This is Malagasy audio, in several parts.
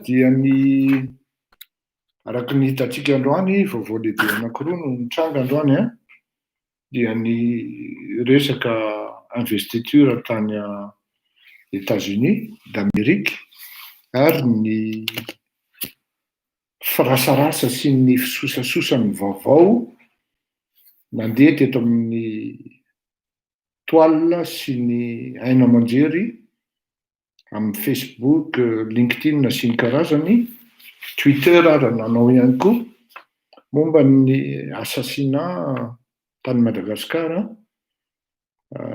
Dia ny araka ny hitantsika androany, vaovao lehibe anankiroa no nitranga androany an, dia ny resaka investiture tany Etats-Unis d'Amérique ary ny firasarasa sy ny fisosasosan'ny vaovao nandeha teto amin'ny toile sy ny haino aman-jery amin'ny Facebook, LinkedIn sy ny karazany, Twitter ary nanao ihany koa, momba ny assassinat tany Madagasikara,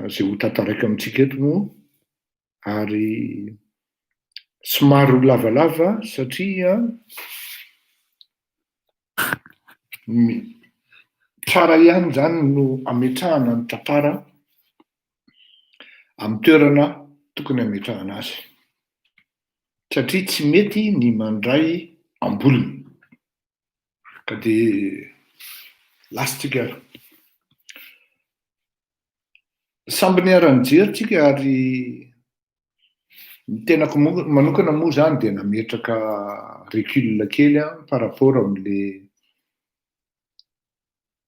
izay ho tantaraiko amintsika eto moa, ary somary ho lavalava satria tsara ihany izany no ametrahana ny tantara amin'ny toerana tokony hametrahana azy, satria tsy mety ny mandray ambolony, ka dia lasa tsika ary. Samby niara-nijery tsika ary ny tenako manokana moa izany dia nametraka recul kely aho par rapport amin'le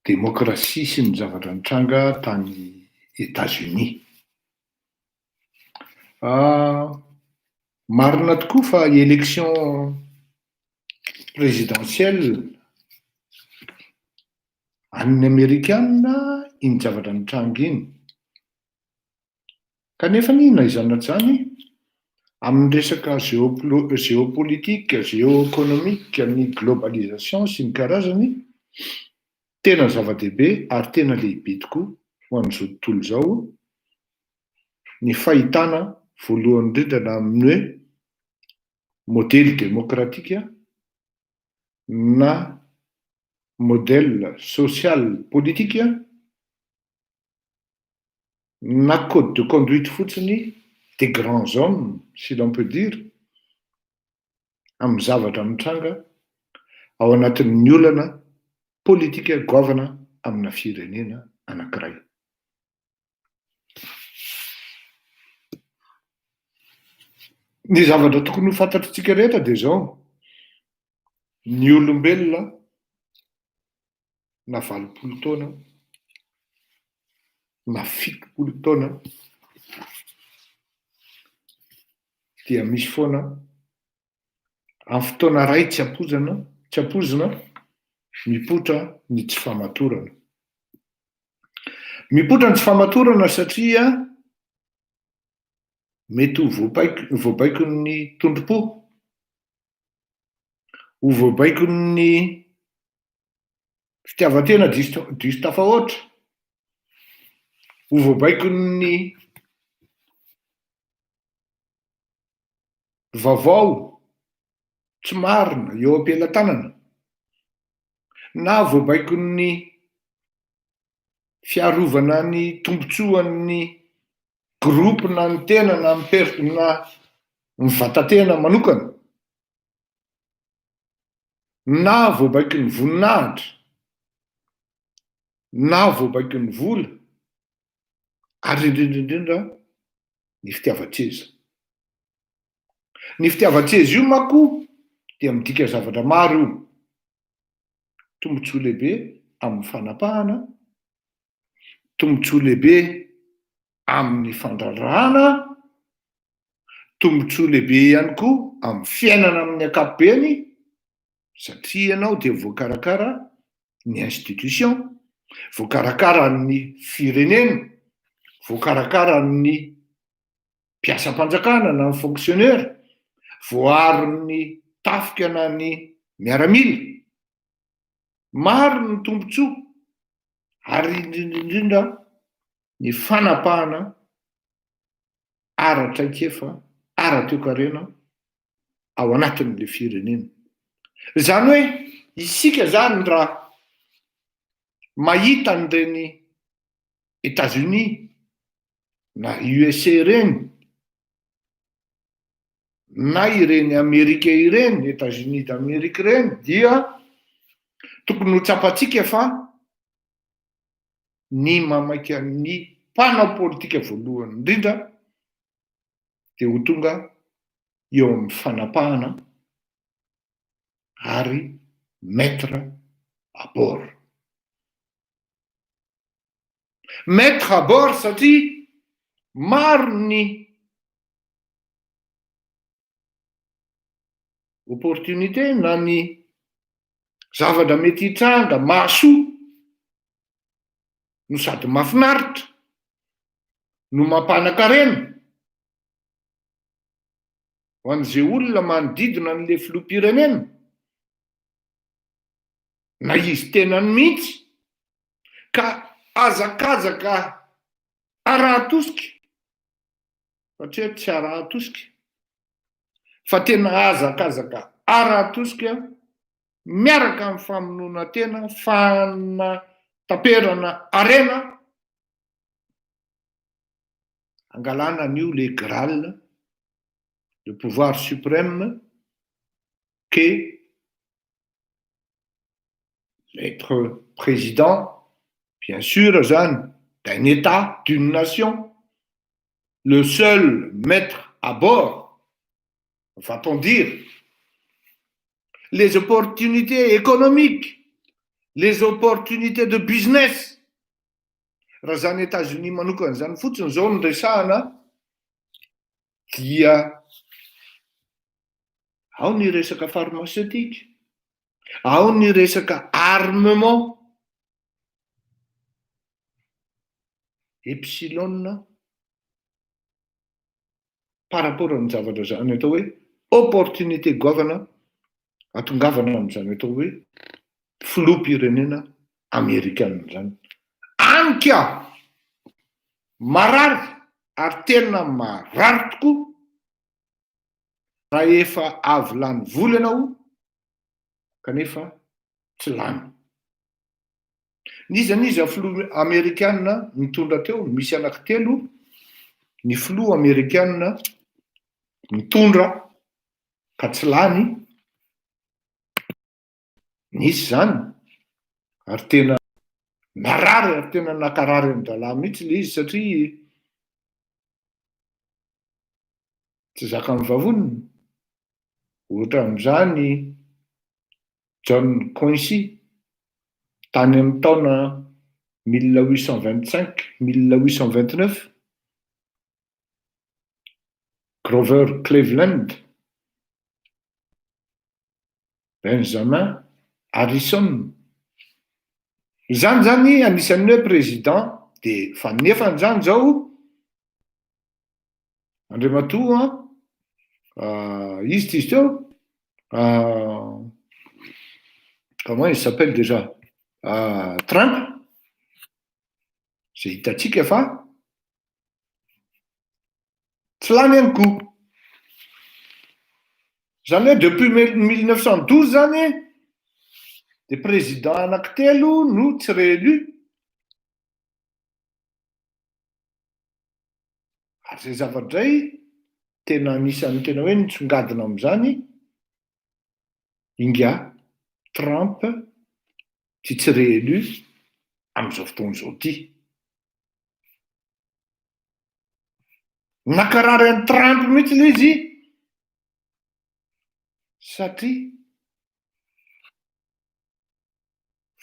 demokrasia sy ny zavatra nitranga tany Etats-Unis. Marina tokoa fa élection présidentielle an'ny Amerikana iny zavatra nitranga iny. Kanefa anie na izany na tsy izany, amin'ny resaka géopolitique, géoéconomique, ny globalisation sy ny karazany, tena zava-dehibe ary tena lehibe tokoa ho an'izao tontolo izao ny fahitana voalohany indrindra na amin'ny hoe modely demokratika na modèle social politique na code de conduite fotsiny des grands hommes si l'on peut dire amin'ny zavatra mitranga ao anatin'ny olana politika goavana amina firenena anankiray. Ny zavatra tokony ho fantatritsika rehetra dia izao, ny olombelona na 80 taona na 70 taona dia misy foana amin'ny fotoana iray tsy ampoizana, tsy ampoizina, mipoitra ny tsy fahamatorana. Mipoitra ny tsy fahamatorana satria mety ho voabaiko, voabaikon'ny tondrom-po, ho voabaikon'ny fitiavan-tena diso diso tafahoatra, ho voabaikon'ny vaovao tsy marina eo am-pelatanana, na voabaikon'ny fiarovana ny tombontsoan'ny groupe na ny tena na ny per- na ny vatan-tena manokana. Na voabaikon'ny voninahitra, na voabaikon'ny vola, ary indrindra indrindra ny fitiavan-tseza. Ny fitiavan-tseza io manko dia midika zavatra maro io, tombontsoa lehibe amin'ny fanapahana, tombontsoa lehibe amin'ny fandraharahana, Tombontsoa lehibe ihany koa amin'ny fiainana amin'ny ankapobeny satria ianao dia voakarakara ny institution, voakarakara ny firenena, voakarakara ny mpiasam-panjakana na ny fonctionnaire, voaaron'ny tafika na ny miaramila. Maro ny tombontsoa ary indrindra indrindra ny fanapahana ara-traikefa, ara-toekarena ao anatin'ilay firenena. Izany hoe isika izany raha mahita an'ireny Etats-Unis na USA ireny na ireny Amerika ireny, Etats-Unis d'Amerique ireny dia tokony ho tsapantsika fa ny mamaika ny mpanao politika voalohany indrindra dia ho tonga eo amin'ny fanapahana. Ary maître à bord. Maître à bord satria maro ny opportunité na ny zavatra mety hitranga mahasoa no sady mahafinaritra no mampanakarena ho an'izay olona manodidina an'le filoham-pirenena na izy tenany mihitsy ka hazakazaka arahan-tosika satria tsy arahan-tosika fa tena hazakazaka arahan-tosika miaraka amin'ny famonoana tena fanataperana harena angalana an'io le Graal, le pouvoir suprême qu'est l'être président, bien sûr zany, d'un État, d'une nation, le seul maître à bord, va-t-on dire, les opportunités économiques, les opportunités de business, Raha izany Etazonia manokana izany fotsiny izao no resahana dia ao ny resaka pharmaceutique, ao ny resaka armement, epsilon par rapport amin'ny zavatra izany atao hoe opportunité goavana atongavana amin'izany atao hoe filoham-pirenena amerikana izany. Any ka marary ary tena marary tokoa raha efa avy lany vola ianao kanefa tsy lany. N'iza n'iza filoha amerikana nitondra teo, misy anankitelo ny filoha amerikana nitondra ka tsy lany, nisy zany ary tena narary ary tena nakarary an-drahalahy mihitsy le izy satria tsy zakan'ny vavoniny, ohatran'izany John Quincy, tany amin'ny taona 1825, 1829, Grover Cleveland, Benjamin Harrison. Izany zany anisan'ny hoe président de fa nefany zany zao Andriamatoa izy ty izy teo comment il s'appelle déjà Trump zay hitantsika fa tsy lany ihany koa. Zany hoe depuis 1912 zany de président anankitelo no tsy réélu. Ary izay zavatra izay tena anisan'ny tena hoe nisongadina amin'izany ingahy Trump ty tsy réélu amin'izao fotoana izao ty. Nakarary an'i Trump mihitsy ilay izy satria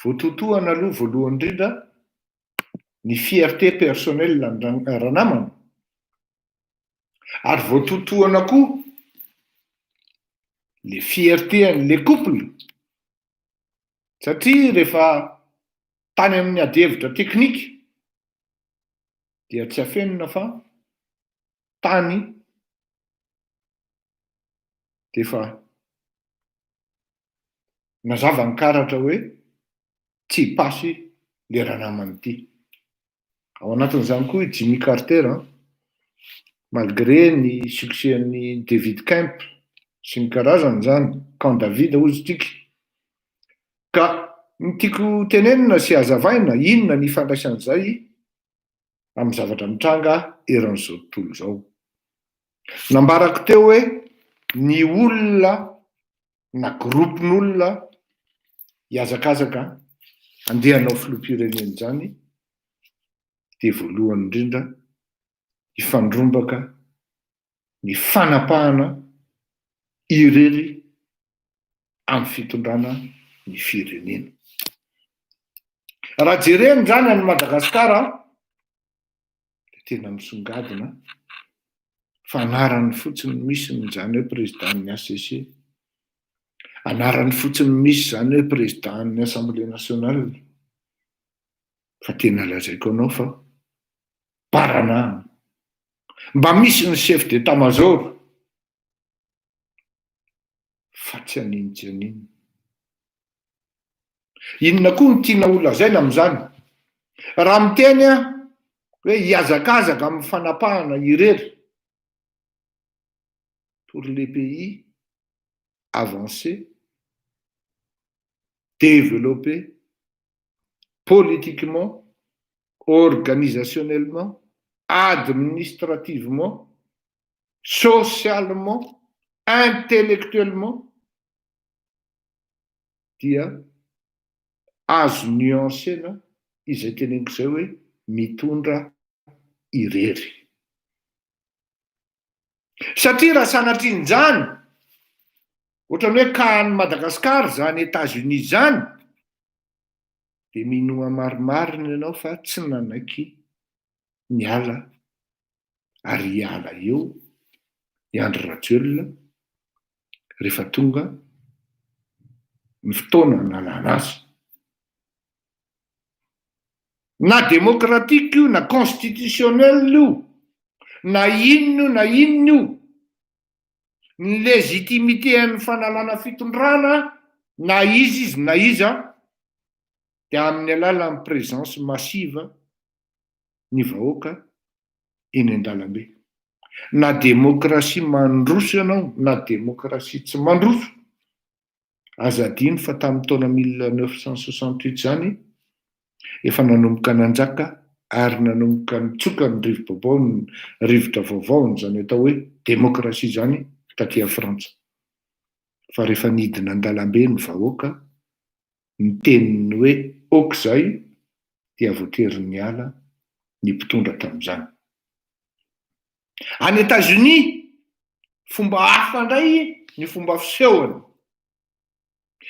voatotohana aloha voalohany indrindra ny fierté personnelle an-dRanamana ary voatotohana koa le fierté an'le couple satria rehefa tany amin'ny adihevitra teknika dia tsy afenina fa tany dia efa nazava ny karatra hoe tsy hipasy le ranamana ity. Ao anatin'izany koa i Jimmy Carter an, malgré ny succès an'i David Kemp sy ny karazany izany, Camp David hozy tsika. Ka ny tiako tenenina sy hazavaina, inona ny ifandraisan'izay amin'ny zavatra mitranga eran'izao tontolo izao. Nambarako teo hoe ny olona na groupe-n'olona hihazakazaka handeha hanao filoham-pirenena izany dia voalohany indrindra hifandrombaka ny fanapahana irery. amin'ny fitondrana ny firenena. Raha jerena izany any Madagasikara dia tena misongadina fa anarany fotsiny misy ny izany hoe président-n'ny HCC, anarany fotsiny misy izany hoe président-n'ny Assemblée nationale fa tena lazaiko anao fa baranahana. Mba misy ny chef d'état major fa tsy anino tsy anino. Inona koa no tiana ho lazaina amin'izany? Raha miteny aho hoe hihazakazaka amin'ny fanapahana irery pour les pays avancés, développés politiquement, organisationnellement, administrativement, socialement, intellectuellement dia azo nuancena izay teneniko izay hoe mitondra irery. Satria raha sanatrian'izany, ohatran'ny hoe cas an'i Madagasikara izany Etats-Unis izany, dia minoa marimarina ianao fa tsy nanaiky niala ary hiala eo i Andry Rajoelina rehefa tonga ny fotoana hanalana azy. Na démocratique io na constitutionnel io na inona io na inona io, ny légitimité an'ny fanalana fitondrana na iza izy na iza dia amin'ny alalan'ny présence massive ny vahoaka eny an-dalambe. Na demokrasia mandroso ianao na demokrasia tsy mandroso, aza adino fa tamin'ny taona 1968 izany efa nanomboka nanjaka ary nanomboka nitsoka ny rivo-baovao, ny rivotra vaovao an'izany atao hoe demokrasia izany taty Frantsa. Fa rehefa nidina an-dalambe ny vahoaka niteny ny hoe ok izay dia voatery niala ny mpitondra tamin'izany. Any Etazonia, fomba hafa indray ny fomba fisehony.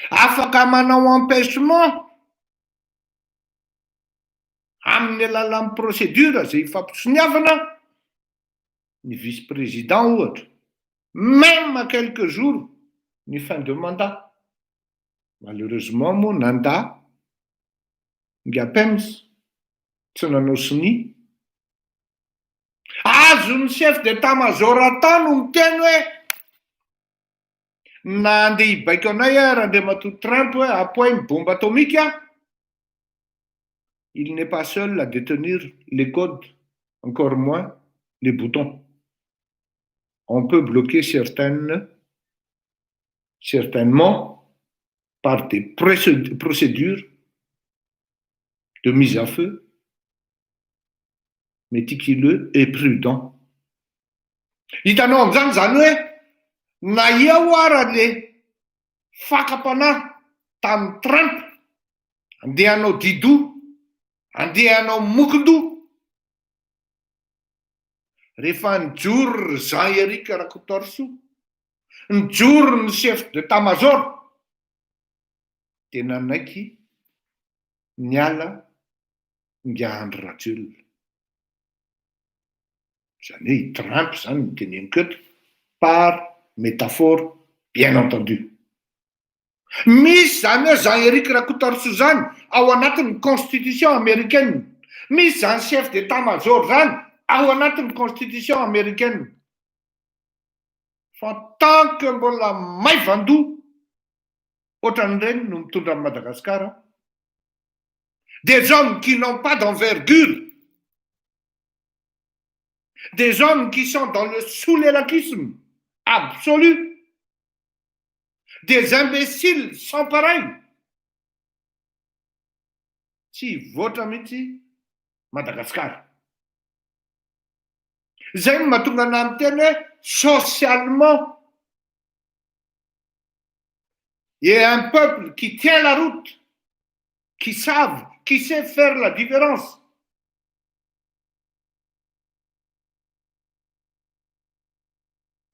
Afaka manao empêchement amin'ny alalan'ny procédure izay ifampisoniavana ny vice-président ohatra, même à quelques jours ny fin de mandat. Malheureusement moa nanda nga Pence tsy nanao sonia. Azon'ny chef d'état major atao no miteny hoe na andeha hibaiko anay aho Randriamatoa Trump hoe apoay ny bombe atomique, il n'est pas seul à détenir les codes, encore moins les boutons. On peut bloquer certaines certainement par des procédures de mise à feu méticuleux et prudent. Hitanao amin'izany zany hoe na eo ara le fakam-panahy tamin'ny Trump andeha hanao dido, andeha hanao mokondo, rehefa nijoro ry Jean Eric Rakotoarisoa, nijoro ny chef d'état major, dia nanaiky niala nga Andry Rajoelina. Zany hoe i Trump zany no teneniko eto par métaphore bien entendu. Misy zany hoe Jean Eric Rakotoarisoa zany ao anatin'ny constitution américaine. Misy zany chef d'état major zany ao anatin'ny constitution américaine. Fa tant que mbola maivandoha ohatran'ireny no mitondra an'i Madagasikara, des hommes qui n'ont pas d'envergure, des hommes qui sont dans le solelakisme absolu, des imbéciles sans pareil, tsy hivoatra mihitsy Madagasikara. Zay no mahatonga anahy miteny hoe socialement et un peuple qui tient la route, qui savent, qui sait faire la différence.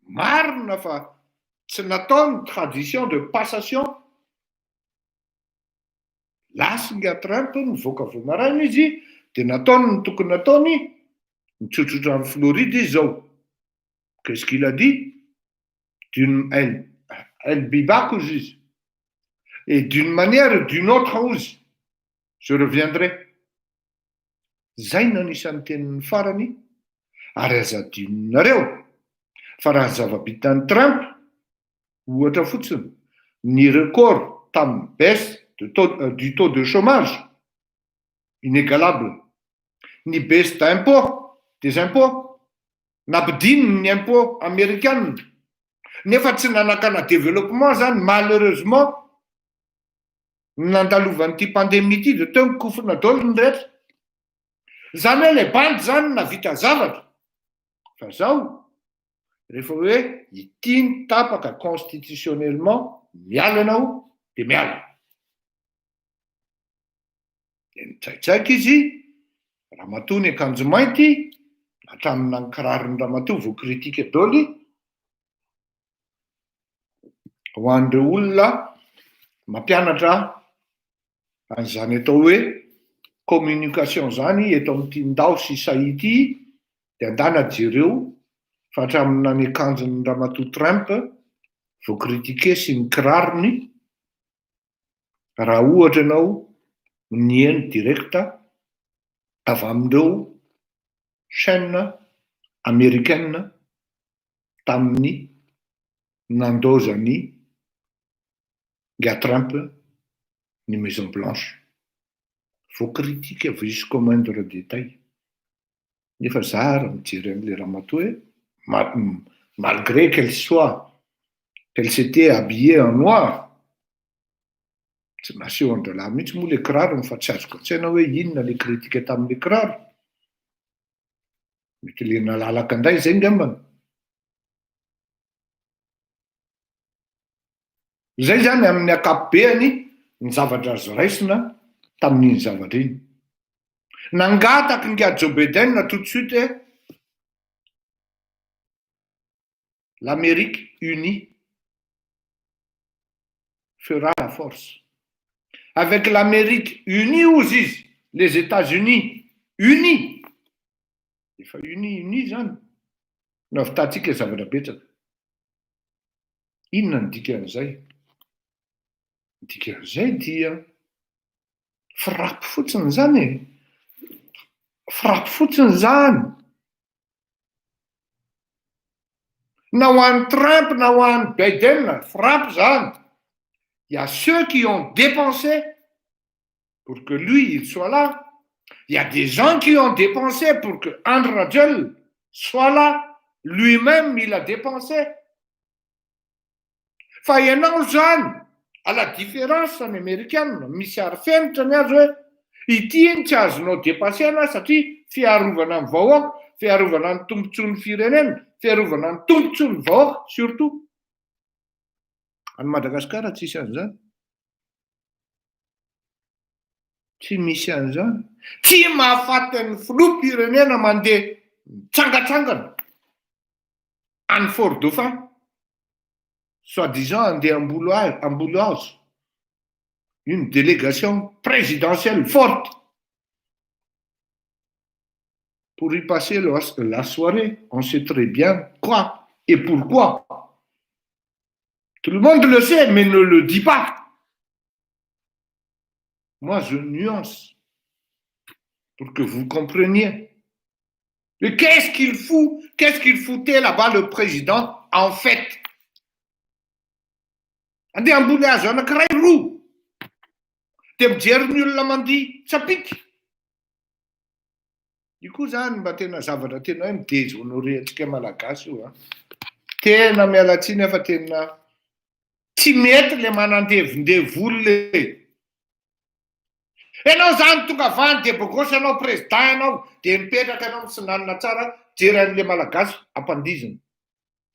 Marina fa Tsy natao ny tradition de passation. Lasa ingahy Trump, nivoaka vao maraina izy, de nataony ny tokony nataony, nitsotsotra any Floride izy zao. Qu'est-ce qu'il a dit? D'une elle elle be back ozy izy. Et d'une manière ou d'une autre ozy, je reviendrai. Zay no anisan'ny tenin'ny farany, ary aza adinonareo fa raha ny zava-bitan'ny Trump, ohatra fotsiny, ny record tamin'ny baisse de taux, du taux de chômage inégalable, ny baisse d'impôt, des impôts, nampidininy ny impôt amerikana, nefa tsy nanakana développement zany. Malheureusement, nandalovan'ity pandémie ity de teo mikofona daholo ny rehetra. Zany hoe le bandy zany navita zavatra, fa zao rehefa hoe ity ny tapaka constitutionnellement, miala ianao de miala, de mitsaitsaika izy ramatoa ny akanjo mainty, hatramina ny kirarony ramatoa vo kritika daoly. Ho an'ireo olona mampianatra an'izany atao hoe communication zany eto amin'ity ndao sy saity, de andana jereo fa hatramina ny akanjony ramatoa Trump vo kritike sy ny kirarony, raha ohatra ianao nieno direct avy amindreo chaîne américaine tamin'ny nandozany nga Trump ny Maison Blanche, vo kritika jusqu'au moindre détail. Nefa za raha mijery an'le ramatoa hoe malgré qu'elle s'était habillée en noir, tsy naseho an-dralahy mihitsy moa le kirarony, fa tsy azoko an-tsaina hoe inona le kritika tamin'le kiraro, mety le nalalaka indray zay ngambany. Zay zany amin'ny ankapobeany ny zavatra azo raisina tamin'iny zavatra iny. Nangataky ingahy Joe Biden tout de suite hoe l'Amérique unie fera la force. Avec l'Amérique unie ozy izy, les États-Unis unis, efa uni uni zany no avitantsika zavatra betsaka. Inona ny dikan'izay? Ny dikan'izay dia frappe fotsiny zany e, frappe fotsiny zany. Na ho an'i Trump na ho an'i Biden, frappe zany. Il y a ceux qui ont dépensé pour que lui il soit là. Il y a des gens qui ont dépensé pour que Andry Rajoelina soit là. Lui-même il a dépensé. Fa ianao zany, à la différence ny amerikana, misy arifenitra ny azy hoe ity iny tsy azonao depasena satria fiarovana ny vahoaka, fiarovana ny tombontsoan'ny firenena, fiarovana ny tombontsoan'ny vahoaka surtout. Any Madagasikara tsisy an'izany. Tsy misy an'izany. Tsy mahafaty an'ny filoham-pirenena mandeha mitsangatsangana any Fort Dauphin, soit disant andeha hamboly hazo, une délégation présidentielle forte pour y passer la soirée, on sait très bien quoi et pourquoi. Tout le monde le sait, mais ne le dit pas. Moi, je nuance pour que vous compreniez. Mais qu'est-ce qu'il fout? Qu'est-ce qu'il foutait là-bas le président en fait? Andeha hamboly hazo anankiray roa, dia mijery ny olona mandihy tsapiky. Io koa zany mba tena zavatra tena hoe mi-déshonorer antsika malagasy io an. Tena miala tsiny aho fa tena tsy mety le manandevondevo olona e. Enao zany tonga avy any de bogosy anao président ianao de mipetraka ianao mitsinanina tsara jery an'le malagasy ampandizina.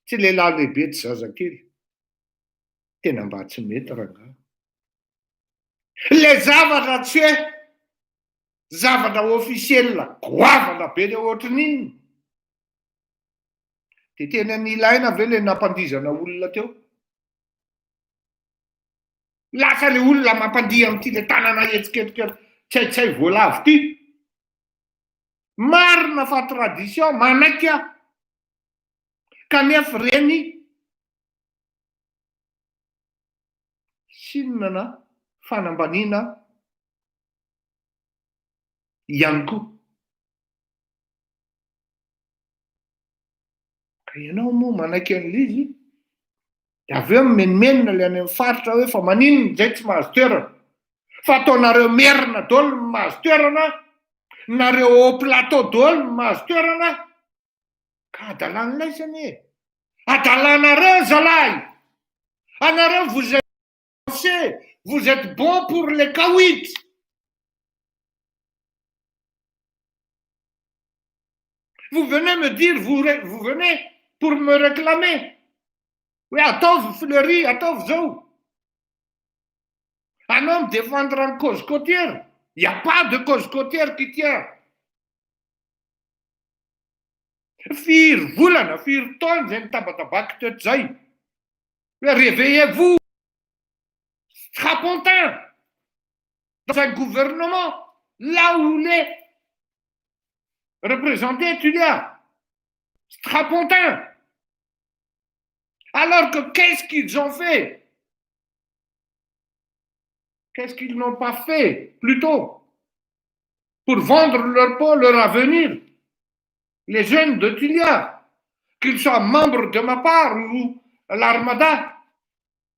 Tsy lehilahy lehibe tsy zazakely. Tena mba tsy mety rangaha. Le zavatra tsy hoe zavatra officiel goavana be le ohatrin'inona. De tena nilaina ve le nampandizana olona teo? Lasa le olona mampandihy amin'ity le tanana hetsiketsika tsy hay tsy hay voalavo ty. Marina fa tradition, manaiky aho. Kanefa ireny signe na fanambaniana ihany koa. Ka ianao moa manaiky an'ilay izy, dia avy eo mimenomenona ilay any amin'ny faritra hoe fa maninona izay tsy mahazo toerana? Fa ataonareo merina daholo ny mahazo toerana, nareo haut plateau daholo ny mahazo toerana, ka adalan'ilay anie e! Adalanareo zalahy! Anareo vous êtes vous êtes bon pour les kawit! Vous venez me dire, vous, vous venez pour me réclamer. Hoe ataovy Fleury, ataovy zao. Anao mi-défendre ny cause côtière. Il n'y a pas de cause côtière qui tient. Firy volana, firy taona izay nitabatabako teto izay. Hoe réveillez-vous, strapontin, dans un gouvernement, là où il est représenté Tuléar, strapontin. Alors que qu'est-ce qu'ils ont fait? Qu'est-ce qu'ils n'ont pas fait plutôt pour vendre leur peau, leur avenir? Les jeunes de Tuléar, qu'ils soient membres de MAPAR ou l'Armada,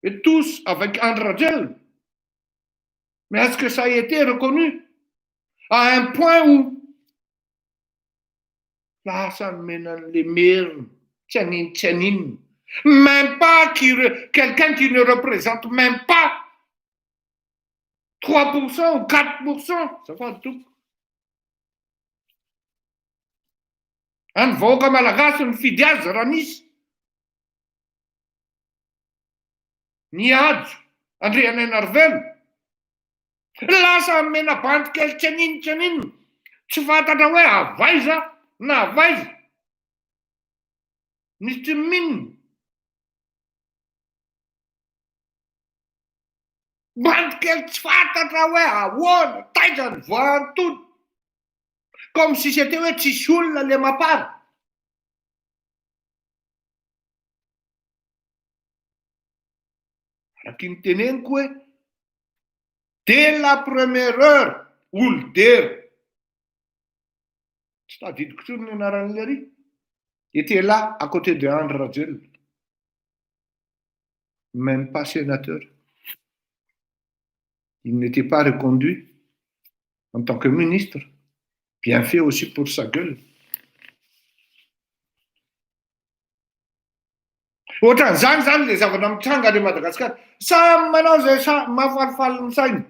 et tous avec Andry Rajoelina. Mais est-ce que ça a été reconnu à un point où lasa nomena an'le merina tsy anino tsy aninona, même pas qui quelqu'un qui ne représente même pas 3% ou 4%, azafady tompoko. Any vahoaka malagasy nifidy azy raha nisy. Ny Hajo Andrianainarivelo lasa nomena bandy kely tsy anino tsy aninona, tsy fantatra hoe avy aiza na avy aiza, misy tsy minina. Bandy kely tsy fantatra hoe ahoana, taiza ny voantony, comme si c'était hoe tsisy olona le mapar. Araky ny teneniko hoe dès la première heure olo-dera, tsy tadidiko intsony ny anaran'ilay ary, était là à côté de Andry Rajoelina, même pas sénateur, il n'était pas reconduit en tant que ministre, bien fait aussi pour sa gueule. Ohatran'izany zany le zavatra mitranga any Madagasikara. Samy manao izay mahafalifaly ny sainy.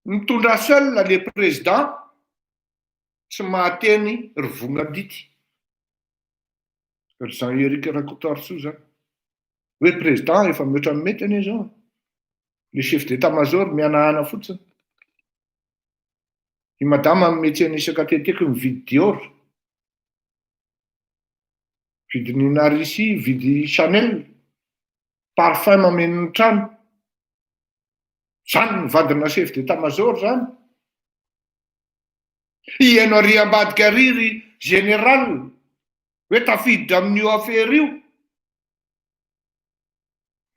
Mitondra seul le président tsy mahateny ry Vongadity. Ry Jean Eric Rakotoarisoa zany. Hoe président efa mihoatra ny mety anie zao. Le chef d'état major mihanahana fotsiny. I madama mietsena isaka teteky mividy Dior. Vidy Nina Ricci, vidy Chanel. Parfum mameno ny trano. Zany ny vadina chef d'état major zany. Hihaino ary ambadika ary ry général hoe tafiditra amin'io affaire io.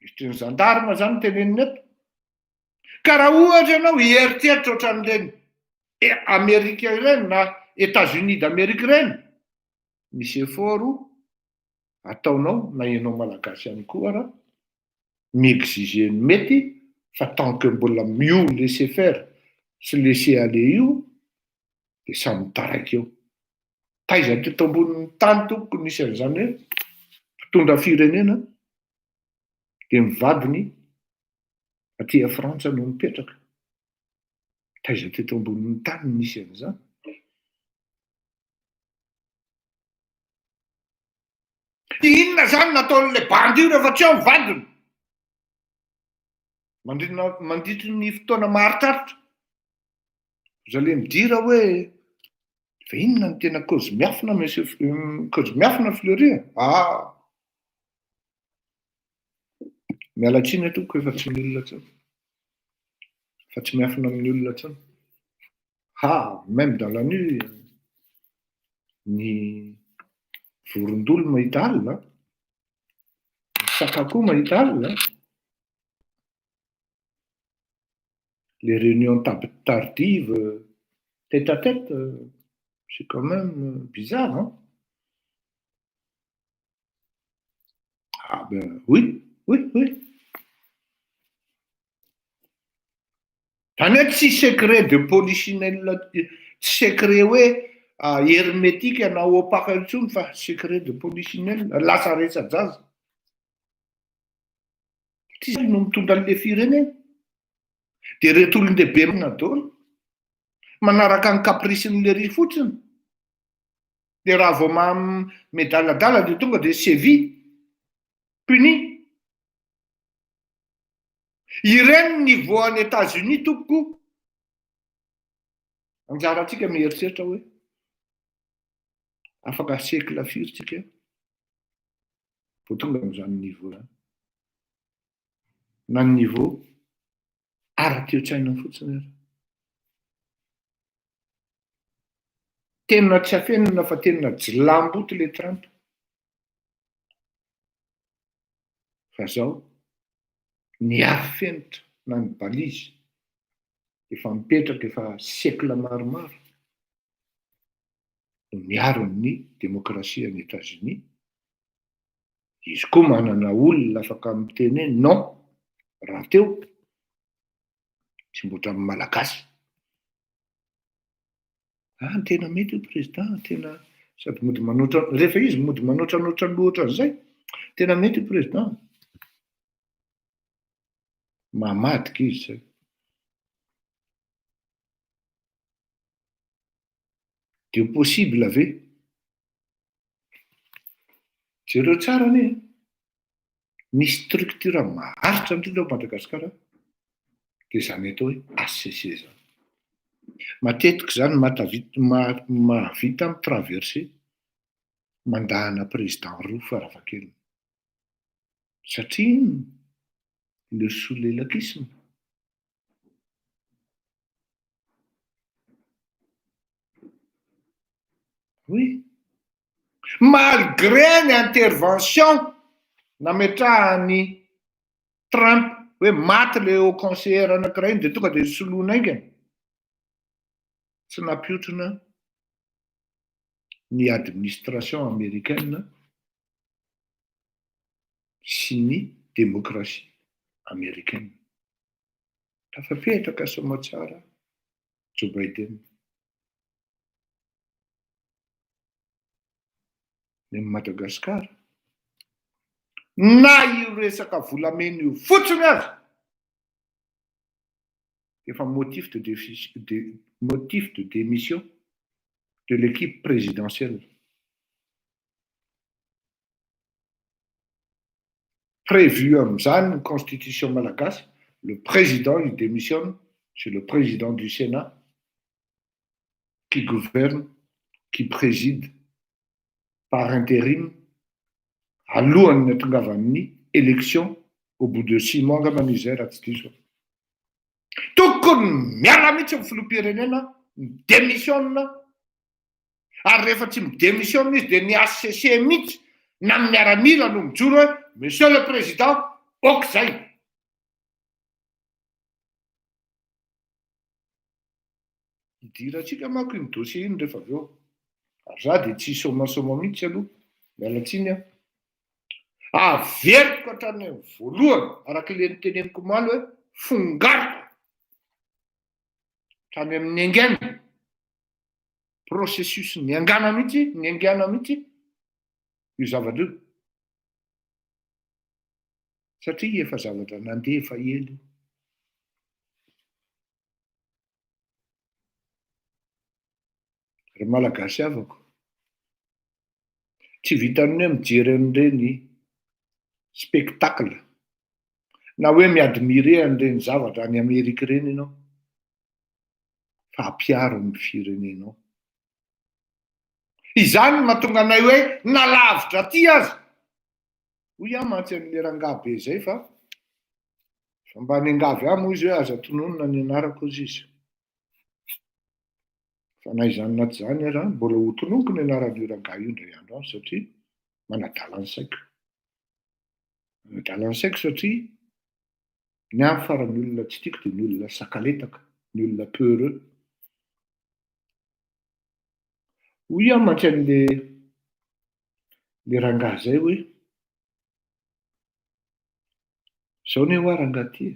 Minisitry ny gendarme zany tenenina eto. Ka raha ohatra ianao hieritreritra ohatran'ireny Amerika ireny na Etats-Unis d'Amerique ireny, misy effort ataonao na ianao malagasy ihany koa ara mi-exiger ny mety fa tant que mbola io laisser faire sy laisser aller io de samy mitaraiky eo. Taiza teto ambonin'ny tany tompoko nisy an'izany hoe mpitondra firenena de ny vadiny aty a Frantsa no mipetraka. Taiza teto ambonin'ny tany nisy an'izany? Inona zany nataon'ilay bandy io rehefa tsy ao ny vadiny? Mandrina mandritry ny fotoana maharitraritra. Vous allez me dire hoe fa inona ny tena cause miafina monsieur cause miafina Fleury? Ah! Miala tsiny aho tompoko efa tsy amin'ny olona intsony. Fa tsy miafina amin'ny olona intsony. Ha, même dans la nuit, ny vorondolo mahita alina, ny saka koa mahita alina. Les réunions tardives, tête à tête, c'est quand même bizarre, hein? Ah ben oui, oui, oui. Zany hoe tsy secret de polichinelle, tsy secret hoe hermétique na opaque intsony fa secret de polichinelle, lasa resa-jaza. Satria zany no mitondra an'le firenena. De reto olon-dehibe marina daholo, manaraka ny caprice-n'le ry fotsiny. De raha vao miadaladala de tonga de sévi, puni. Ireny ny niveau any Etats-Unis tompoko. Anjarantsika mieritreritra hoe afaka siècle firy tsika vao tonga amin'izany niveau zany. Na ny niveau ara-toe-tsaina fotsiny ary. Tena tsy afenina fa tena jilamboto le Trump. Fa zao, ny arifenitra na ny balise efa mipetraka efa siècle maromaro no miaro ny demokrasia any Etats-Unis. Izy koa manana olona afaka miteny hoe non rahateo tsy mba ohatran'ny Malagasy. Ah, tena mety io président, tena sady mody manoatra, rehefa izy mody manoatranoatra loha ohatran'izay, tena mety io président. Mamadika izy zay. De possible ve? Jereo tsara anie e. Ny structure maharitra indrindra ao Madagasikara dia izany atao hoe HCC izany. Matetika izany mahavita mi-traverser mandahana président roa farafahakeliny. Satria inona? Le solelakisme. Oui. Malgré ny intervention nametrahan'i Trump hoe maty le haut conseiller anankiray iny dia tonga dia nisoloana haingana. Tsy nampiotrona ny administration américaine sy ny démocratie américaine. Tafapetraka soamatsara Joe Biden. Ny an'i Madagasikara, na io resaka volamena io fotsiny aza efa motif de motif de démission de l'équipe présidentielle. Prévu amin'izany ny constitution malagasy, le président il démissionne, c'est le président du Sénat qui gouverne, qui préside par intérim alohan'ny hatongavan'ny élection au bout de six mois angambany izy zay raha tsy diso aho. Tokony miala mihitsy ny filoham-pirenena, mi-démissionne ary rehefa tsy mi-démissionne izy dia ny HCC mihitsy na ny miaramila no mijoro hoe monsieur le président ok zay. Hidirantsika manko iny dossier iny rehefa avy eo. Ary za dia tsy hisomasoma mihitsy aloha, miala tsiny aho. Averiko hatrany amin'ny voalohany, araka ilay noteneniko omaly hoe fongariko hatrany amin'ny niaingàna, processus niaingàna mihitsy, niaingàna mihitsy io zavatra io. Satria efa zavatra nandeha efa ela io. Ry Malagasy havako, tsy vitan'ny hoe mijery an'ireny spectacle na hoe mi-admirer an'ireny zavatra any Amerika ireny ianao fa ampiharo amin'ny firenenao. Izany no mahatonga anay hoe na lavitra aty aza, hoy aho mantsy an'ilay rangahy be izay fa. Fa mba niangavy ahy moa izy hoe aza tononina ny anarako hozy izy. Fa na izany na tsy izany aza, mbola ho tononiko ny anaran'io rangahy io indray andro any satria manadala ny saiko. Manadala ny saiko satria ny ahy farany olona tsy tiako dia ny olona sakaletaka, ny olona peureux. Hoy aho mantsy an'le le rangahy zay hoe, zao ne hoa rangahy ty e,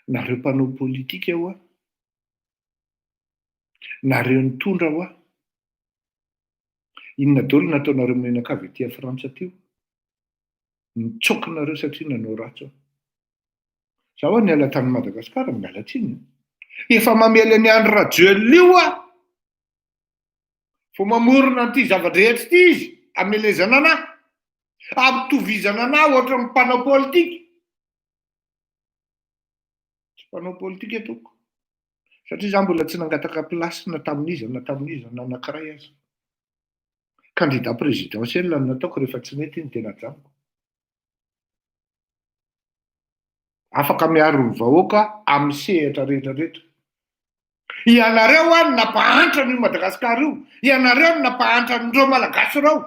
nareo mpanao politika hoa, nareo nitondra hoa, inona daholo nataonareo mianakavy aty Frantsa aty io? Nitsoaka nareo satria nanao ratsy aho. Za hoa niala tany Madagasikara, miala tsiny an. Efa mamely an'i Andry Rajoelina io aho. Vao mamorona an'ity zava-drehetra ity izy, amelezana anah, ampitovizana anah ohatran'ny mpanao politika. Tsy mpanao politika tompoko. Satria za mbola tsy nangataka place na tamin'iza na tamin'iza na anankiray aza. Candidat présidentiel no nataoko rehefa tsy nety iny dia najanoko. Afaka miaro ny vahoaka amin'ny sehatra rehetra rehetra. Ianareo hoa no nampahantra an'io Madagasikara io, ianareo no nampahantra an'ireo Malagasy ireo.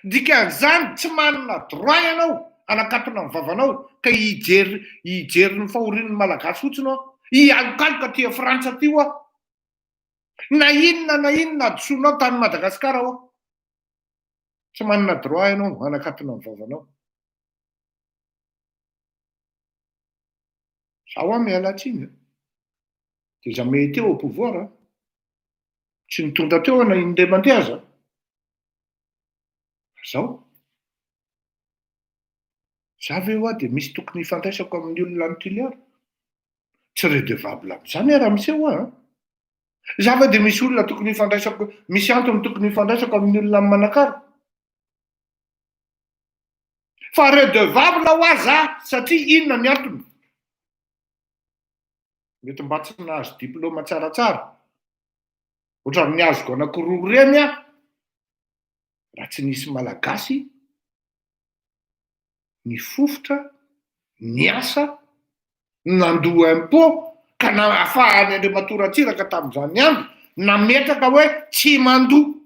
Dikan'izany tsy manana droit ianao hanakatona ny vavanao ka hijery hijery ny fahorian'ny Malagasy fotsiny hoa, hialokaloka aty Frantsa aty hoa. Na inona na inona hadisoanao tany Madagasikara hoa. Tsy manana droit ianao hanakatona ny vavanao. Za hoa miala tsiny a. Dia jamais été au pouvoir a. Tsy nitondra teo aho na indray mandeha aza. Fa zao. Za ve hoa dia misy tokony hifandraisako amin'ny olona any Toliara? Tsy redevable amin'izany aho raha miseho aho an. Za ve dia misy olona tokony hifandraisako, misy antony tokony hifandraisako amin'ny olona any Manakara? Fa redevable hoa za satria inona ny antony? Mety mba tsy nahazo diplôme tsaratsara ohatran'ny azoko anankiroa ireny aho raha tsy nisy malagasy nifofotra, niasa, nandoa impôt ka nahafahany Andriamatoa Ratsiraka tamin'izany andro nametraka hoe tsy mandoa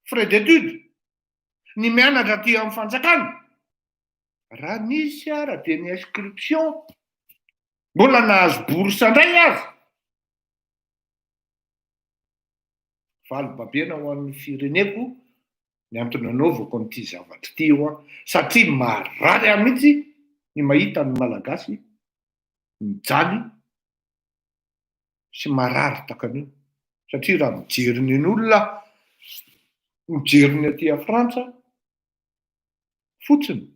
frais d'études ny mianatra aty amin'ny fanjakana, raha nisy ara dia ny inscription mbola nahazo bourse indray aza, faly babena ho an'ny fireneko ny antony anaovako an'ity zavatra ity io an, satria marary ahy mihitsy ny mahita ny Malagasy mijaly sy marary tahaka an'io, satria raha mijery ny an'olona aho, mijery ny aty Frantsa fotsiny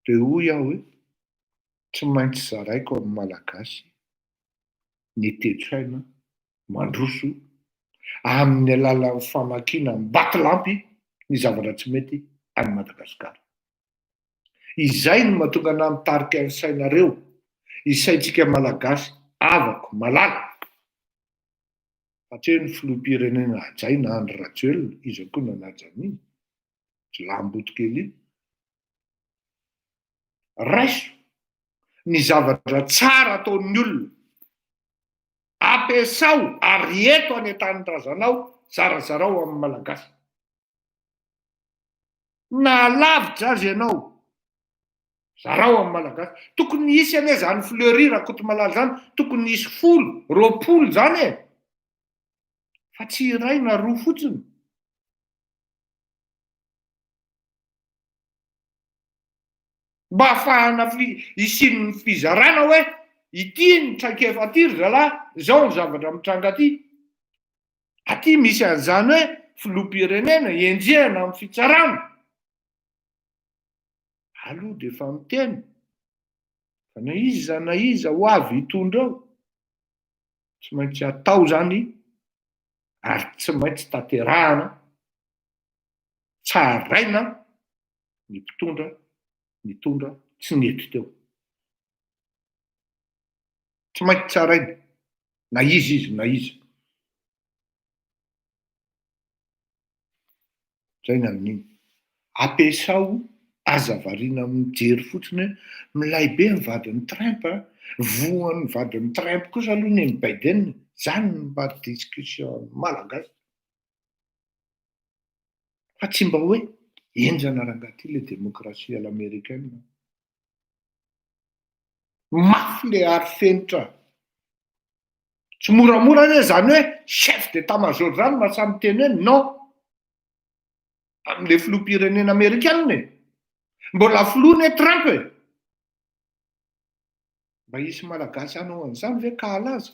dia hoy aho hoe tsy maintsy zaraiko amin'ny Malagasy ny toe-tsaina mandroso amin'ny alalan'ny famakiana am-batolampy ny zavatra tsy mety any Madagasikara. Izay no mahatonga anah mitarika ny sainareo, isaintsika Malagasy havako malala, fa tsy hoe ny filoham-pirenena hajaina Andry Rajoelina, iza koa nanaja an'iny jiolahimboto kely iny. Raiso ny zavatra tsara ataon'ny olona, ampiasao ary eto any an-tanindrazanao, zarazarao amin'ny Malagasy. Na lavitra aza ianao, zarao amin'ny Malagasy. Tokony hisy anie zany Fleury Rakotomalala zany, tokony hisy folo, 20 zany e! Fa tsy iray na roa fotsiny. Mba ahafahana hisian'ny fizarana hoe ity ny traikefa aty ry zalahy, izao ny zavatra mitranga aty. Aty misy an'izany hoe filoham-pirenena enjehina amin'ny fitsarana. Aloha dia efa miteny fa na iza na iza ho avy hitondra eo, tsy maintsy atao izany ary tsy maintsy tanterahana, tsaraina ny mpitondra nitondra tsy nety teo. Tsy maintsy tsaraina na iza izy na iza. Zay ny amin'iny. Ampiasao Aza variana mijery fotsiny hoe milay be ny vadin'i Trump a, voan'ny vadin'i Trump kosa aloha nen'i Biden, zany no mba discussion malagasy. Fa tsy mba hoe henjana rangahy ty le démocratie à l'américaine. Mafy le arifenitra. Tsy moramora anie zany hoe chef d'état major zany mahasahy miteny hoe non amle filoham-pirenena amerikana e. Mbola filoha anie Trump e. Mba hisy malagasy hanao an'izany ve ka halaza?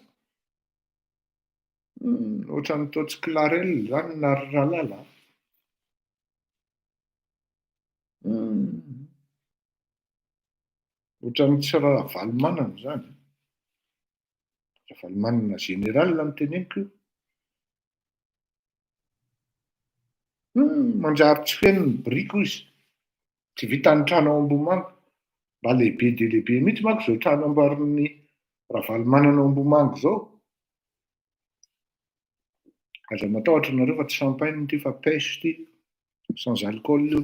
Ohatran'ny toa tsy clarel zany Nary Ralala a. Ohatran'ny tsy Ravalomanana zany. Ravalomanana général no teneniko io. Manjary tsy feno ny biriky hoy izy. Tsy vitan'ny trano ao Ambohimanga. Mba lehibe dia lehibe mihitsy manko izao trano amboarin'ny Ravalomanana ao Ambohimanga izao. Aza matahotra nareo fa tsy champagne ity fa pêche ity. Sans alcool io.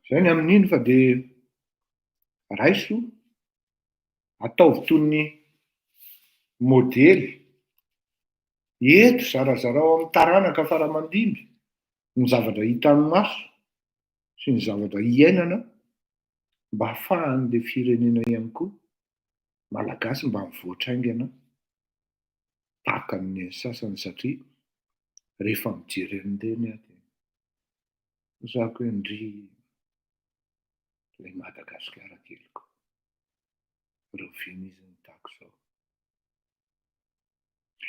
Zay ny amin'iny fa de raiso, ataovy toy ny modely, eto zarazarao amin'ny taranaka fara aman-dimby ny zavatra hitan'ny maso sy ny zavatra iainana mba ahafahan'le firenena ihany koa malagasy mba mivoatra haingana tahaka ny an'ny sasany satria rehefa mijery an'ireny aho dia zako hoe ndry ilay Madagasikara keliko, rahoviana izy no tahaka izao.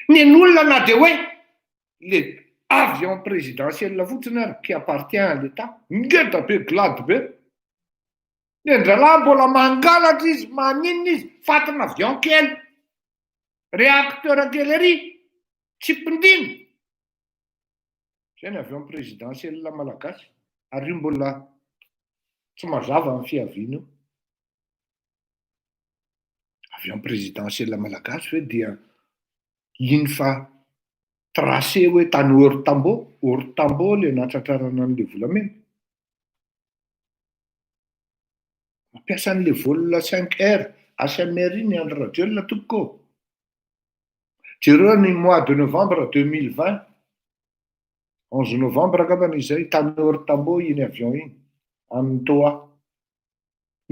Nen'olona na dia hoe le avion présidentiel fotsiny ary qui appartient à l'État, ngeda be glady be, nendralahy mbola mangalatra izy, maninona izy, fatina avion kely, réacteur kely ery, tsipindina. Zay ny avion présidentiel malagasy, ary io mbola tsy mazava ny fiaviany io. Avion présidentiel malagasy ve dia iny fa tracé hoe tany Ortambo, Ortambo le nahatratrarana an'le volamena. Mampiasa an'le vol 5R HMR iny Andry Rajoelina tompoko ô. Jereo ny mois de novembre 2020, 11 novembre angambany izay, tany Ortambo iny avion iny, amin'ny Toa.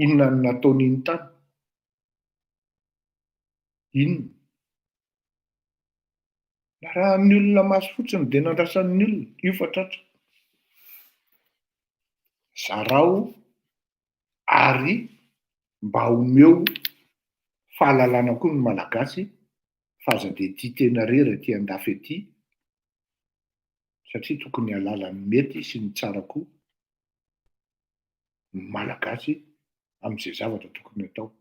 Inona no nataon'iny tany? Inona? Narahan'ny olona maso fotsiny dia nandrasan'ny olona, io fa tratra. Zarao ary mba omeo fahalalana koa ny Malagasy fa aza dia tia tena rery aty andafy aty satria tokony hahalala ny mety sy ny tsara koa ny Malagasy amin'izay zavatra tokony atao.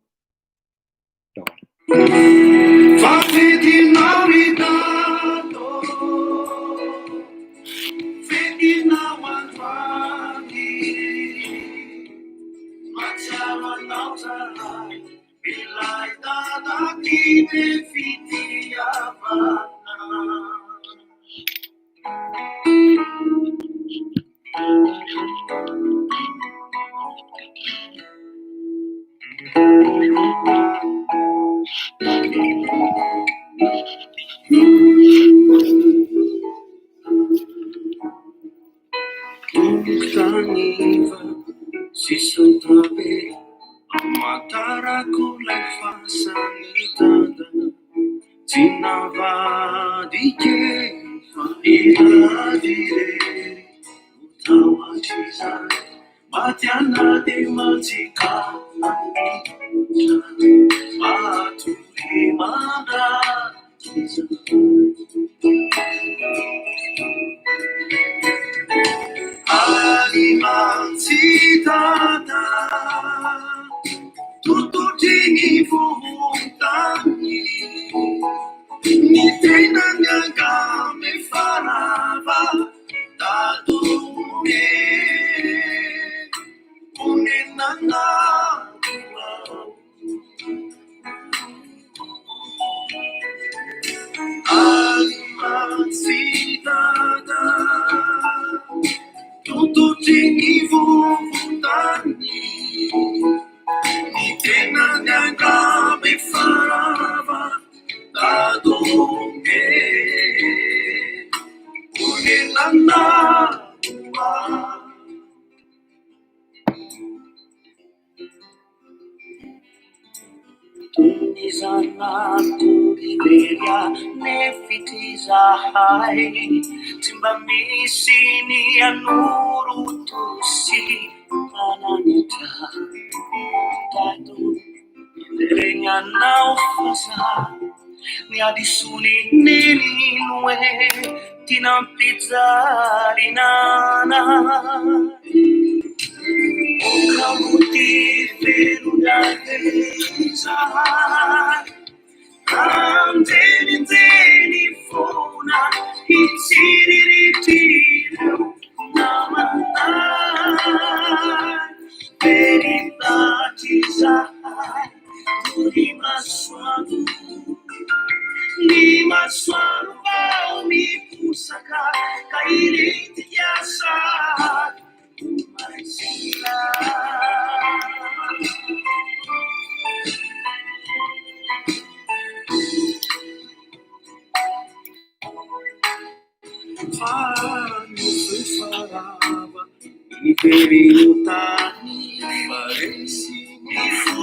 lefitry izahay, tsy mba misy ny hanorotoro sy hananatra tato iverenanao fa za ny hadisoan'i Neny no ety nampijaly anay. Aoka mody velon-dray izahay, Anjeninjeny foana hitsiriritrireo namanay. Very taty izahay toy masoandro, ny masoandro vao miposaka ka hilentika sady ho maizina. Fa nofy farava ivereno tany fa resy ny fo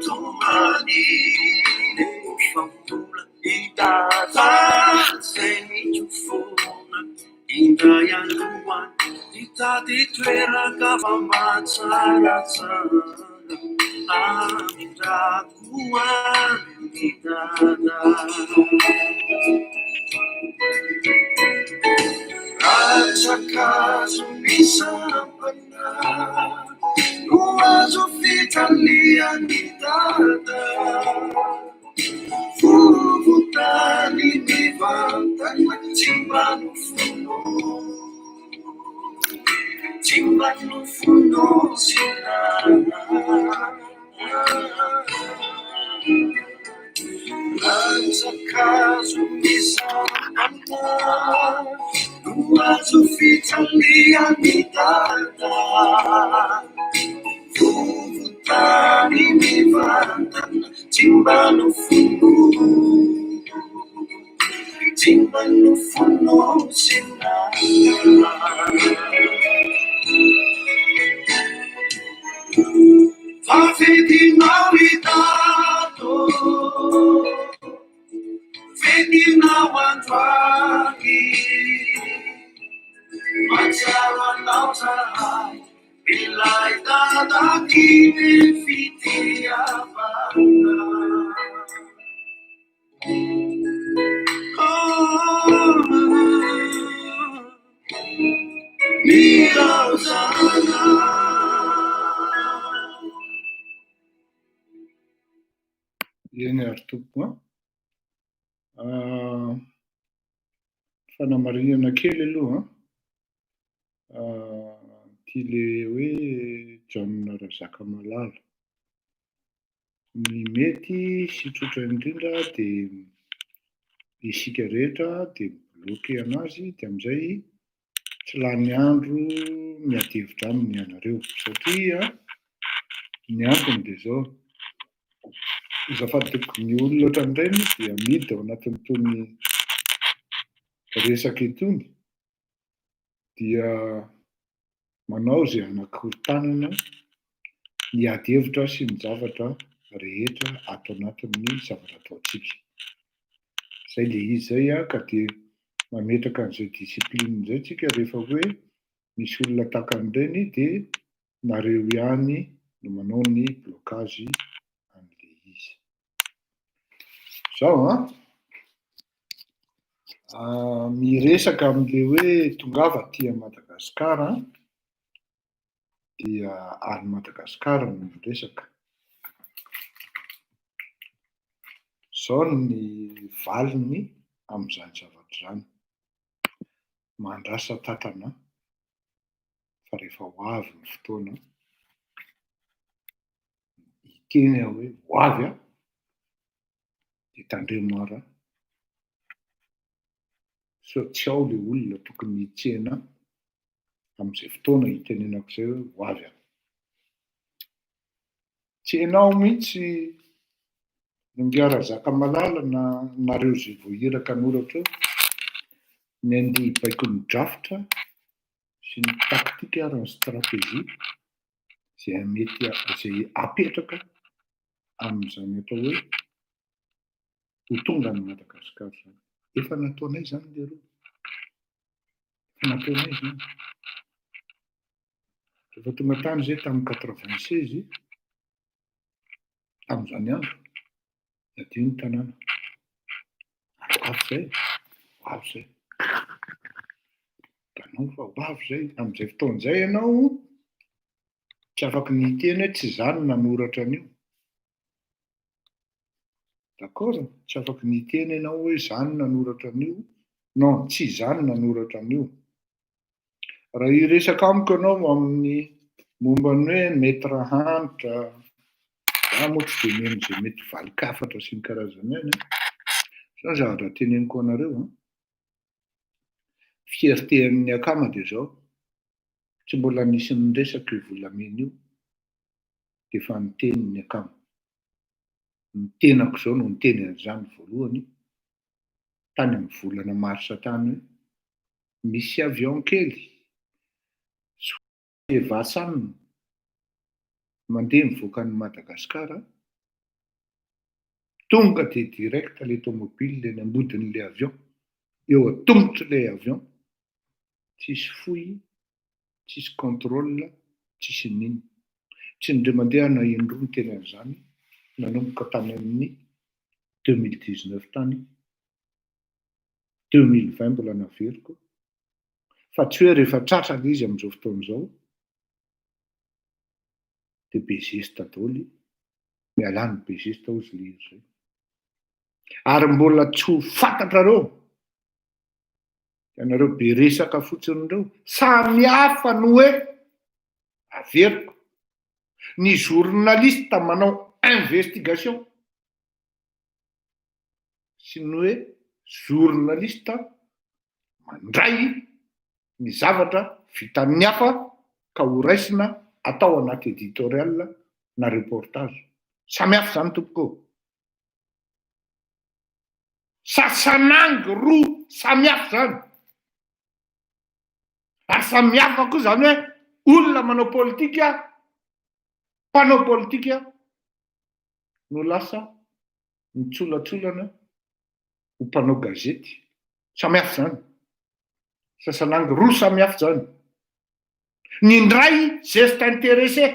tomany nefa mbola hitata zay mikofona indray andro any hitady toeran-kafa mba tsaratsara hamindrako any dada. Rantsan-kazo misampana no azo fitalian'i dada. Vovon-tany mivantana tsy mba nofono, tsy mba nofonosina. Rantsan-kazo misampana no azo fitalian'i dada. Vovon-tany mivantana tsy mba nofono, tsy mba nofonosina. Fa fidinao i Dado, fidinao androany. Mahatsiaro anao zahay, ilay Dada tiany fitiavana. Milaozana. Eny ary tompoko an. Fanamarinana kely aloha an. Ity le hoe John Razakamalala. Ny mety sy tsotra indrindra dia isika rehetra dia mi-bloquer anazy dia amin'izay tsy lany andro miady hevitra aminy ianareo satria ny antony dia izao, azafady tompoko, ny olona ohatran'ireny dia amidy ao anatin'itony resaka itony dia manao izay hanakorontanana ny ady hevitra sy ny zavatra rehetra ato anatin'ny zavatra ataontsika. Izay ilay izy izay an, ka dia mametraka an'izay discipline izay tsika rehefa hoe misy olona tahaka an'ireny dia nareo ihany no manao ny blocage an'ilay izy. Zao an, miresaka amin'ilay hoe tongava aty Madagasikara dia any Madagasikara no miresaka. Zao ny valiny amin'izany zavatra izany. Mandrasa tantana fa rehefa ho avy ny fotoana, hiteny aho hoe ho avy aho, dia tandremo ara sao tsy ao ilay olona tokony hitsena amin'izay fotoana hitenenako izay hoe ho avy aho. Tsy ianao mihitsy Ingahy Razakamalala na nareo izay voahiraka hanoratra eo, ny andeha hibaiko ny drafitra sy ny tactique ary ny stratégie izay mety izay apetraka amin'izany atao hoe ho tonga any Madagasikara izany. Efa nataonay izany leroa. Efa nataonay izany. Rehefa tonga tany izay tamin'ny 96, tamin'izany andro, nadio ny tanàna. Ary ho avy izay, ho avy izay. Hitanao fa ho avy izay. Amin'izay fotoana izay ianao tsy afaky ny hiteny hoe tsy izaho no nanoratra an'io. D'accord? Tsy afaky ny hiteny ianao hoe izaho no nanoratra an'io. Non, tsy izaho no nanoratra an'io. Raha hiresaka amiko ianao amin'ny momba ny hoe Maître Hanitra, za moa tsy dia mino izay mety valin-kafatra sy ny karazany ihany an. Zao ny zavatra teneniko anareo an. Fierté-n'ny akama dia izao, tsy mbola nisy niresaka io volamena io dia efa niteny ny akama. Ny tenako izao no niteny an'izany voalohany tany amin'ny volana marsa tany hoe misy avion kely Soevasan mandeha mivoaka an'i Madagasikara, tonga dia direct ilay tomobile eny ambodin'ilay avion, eo an-tongotr'ilay avion, tsisy fohy, tsisy contrôle, tsisy n'inona. Tsy indray mandeha na indroa niteny an'izany nanomboka tany amin'ny 2019 tany, 2020 mbola naveriko, fa tsy hoe rehefa tratra ilay izy amin'izao fotoana izao dia be zesta daholo, mialà ny be zesta hozy ilay izy izay. Ary mbola tsy ho fantatrareo, ianareo be resaka fotsiny ireo, samy hafa ny hoe, averiko, ny journaliste manao investigation sy ny hoe journaliste mandray ny zavatra vitan'ny hafa ka ho raisina atao anaty editorial na reportage. Samy hafa izany tompoko ô! Sasanangy roa samy hafa izany. Ary samy hafa koa izany hoe olona manao politika, mpanao politika no lasa mitsolatsolana ho mpanao gazety. Samy hafa izany. Sasanangy roa samy hafa izany. Ny indray geste intéressé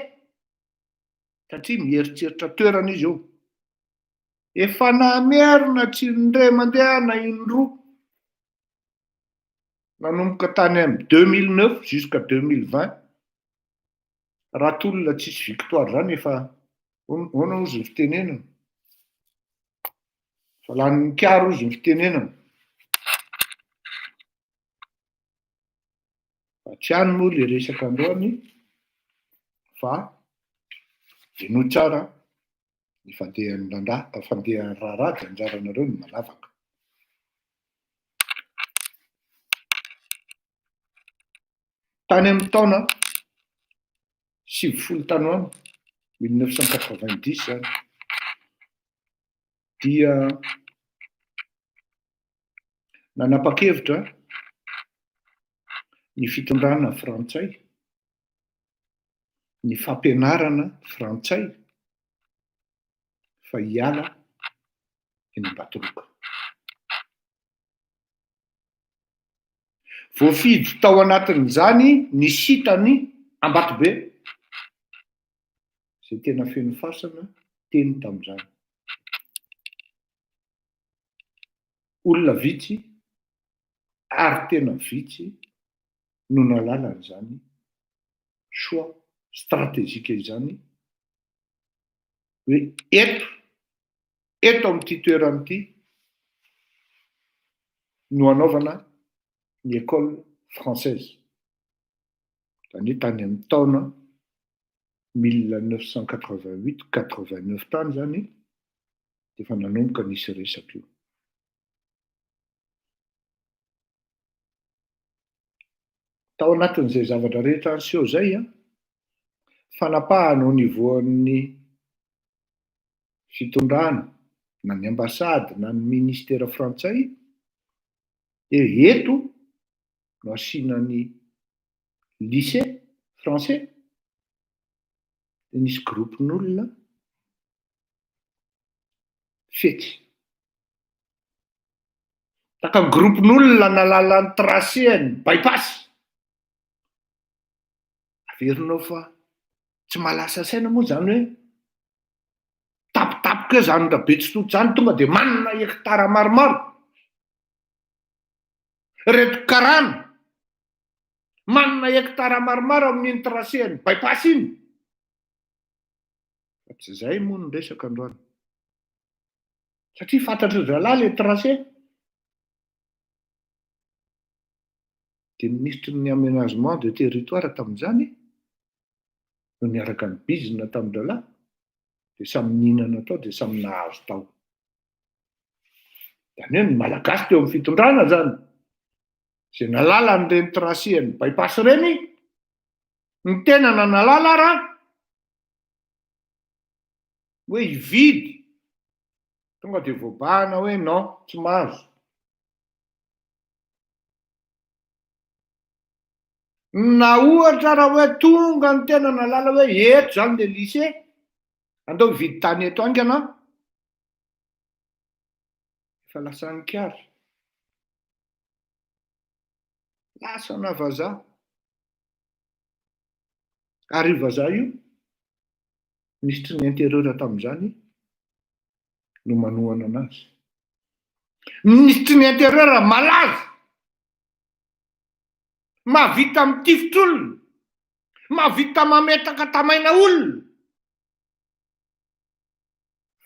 satria mieritreritra toerana izy eo. Efa namerina tsy indray mandeha na indroa nanomboka tany amin'ny 2009 jusqu'à 2020 raha tolona tsisy victoire zany efa ahoana ozy ny fitenenana fa lanin'ny karo ozy ny fitenenana fa tsy any moa le resaka androany fa henoy tsara ny fandehan'ny randraha fandehan'ny raharaha de anjaranareo ny manavaka. Tany amin'ny taona 90 tany ho any, 1990 izany, dia nanapa-kevitra ny fitondrana frantsay, ny fampianarana frantsay fa hiala eny Ambatoroka. Voafidy tao anatin'izany ny sitan'i Ambatobe, izay tena feno fasana teny tamin'izany. Olona vitsy ary tena vitsy no nahalala an'izany choix stratégique izany hoe eto eto amin'ity toerana ity no hanaovana ny école française, izany hoe tany amin'ny taona 1988, 89 tany izany dia efa nanomboka nisy resaka io. Tao anatin'izay zavatra rehetra niseho izay, fanapahana au niveau an'ny fitondrana na ny ambassade na ny ministera frantsay dia eto no asiana ny lycée français dia nisy groupe-n'olona fetsy. Tahaka ny groupe-n'olona nahalala ny tracé-ny bypass. Averinao fa tsy mahalasa saina moa zany hoe tapitapoka eo zany Rabetsitoto zany tonga de manana hectare maromaro. Reto karana manana hectare maromaro amin'iny tracé-ny bypass iny. Fa tsy zay moa no resaka androany. Satria fantatry zalahy le tracé. De minisitry ny aménagement de territoire tamin'izany no niaraka nibizina tamin-drahalahy de samy nihinana tao de samy nahazo tao. Zany hoe ny malagasy teo amin'ny fitondrana zany zay nalala an'ireny tracé ny bypass ireny, ny tena nanalala raha hoe hividy tonga de voabahana hoe non, tsy mahazo. Na ohatra raha hoe tonga ny tena nalala hoe eto zany le lycée, andao hividy tany eto haingana, efa lasa nikary, lasa na vazaha. Ary io vazaha io, minisitry ny intérieur tamin'izany no manohana anazy. Minisitry ny intérieur malaza, mahavita mitifitra olona, mahavita mametaka tamaina olona.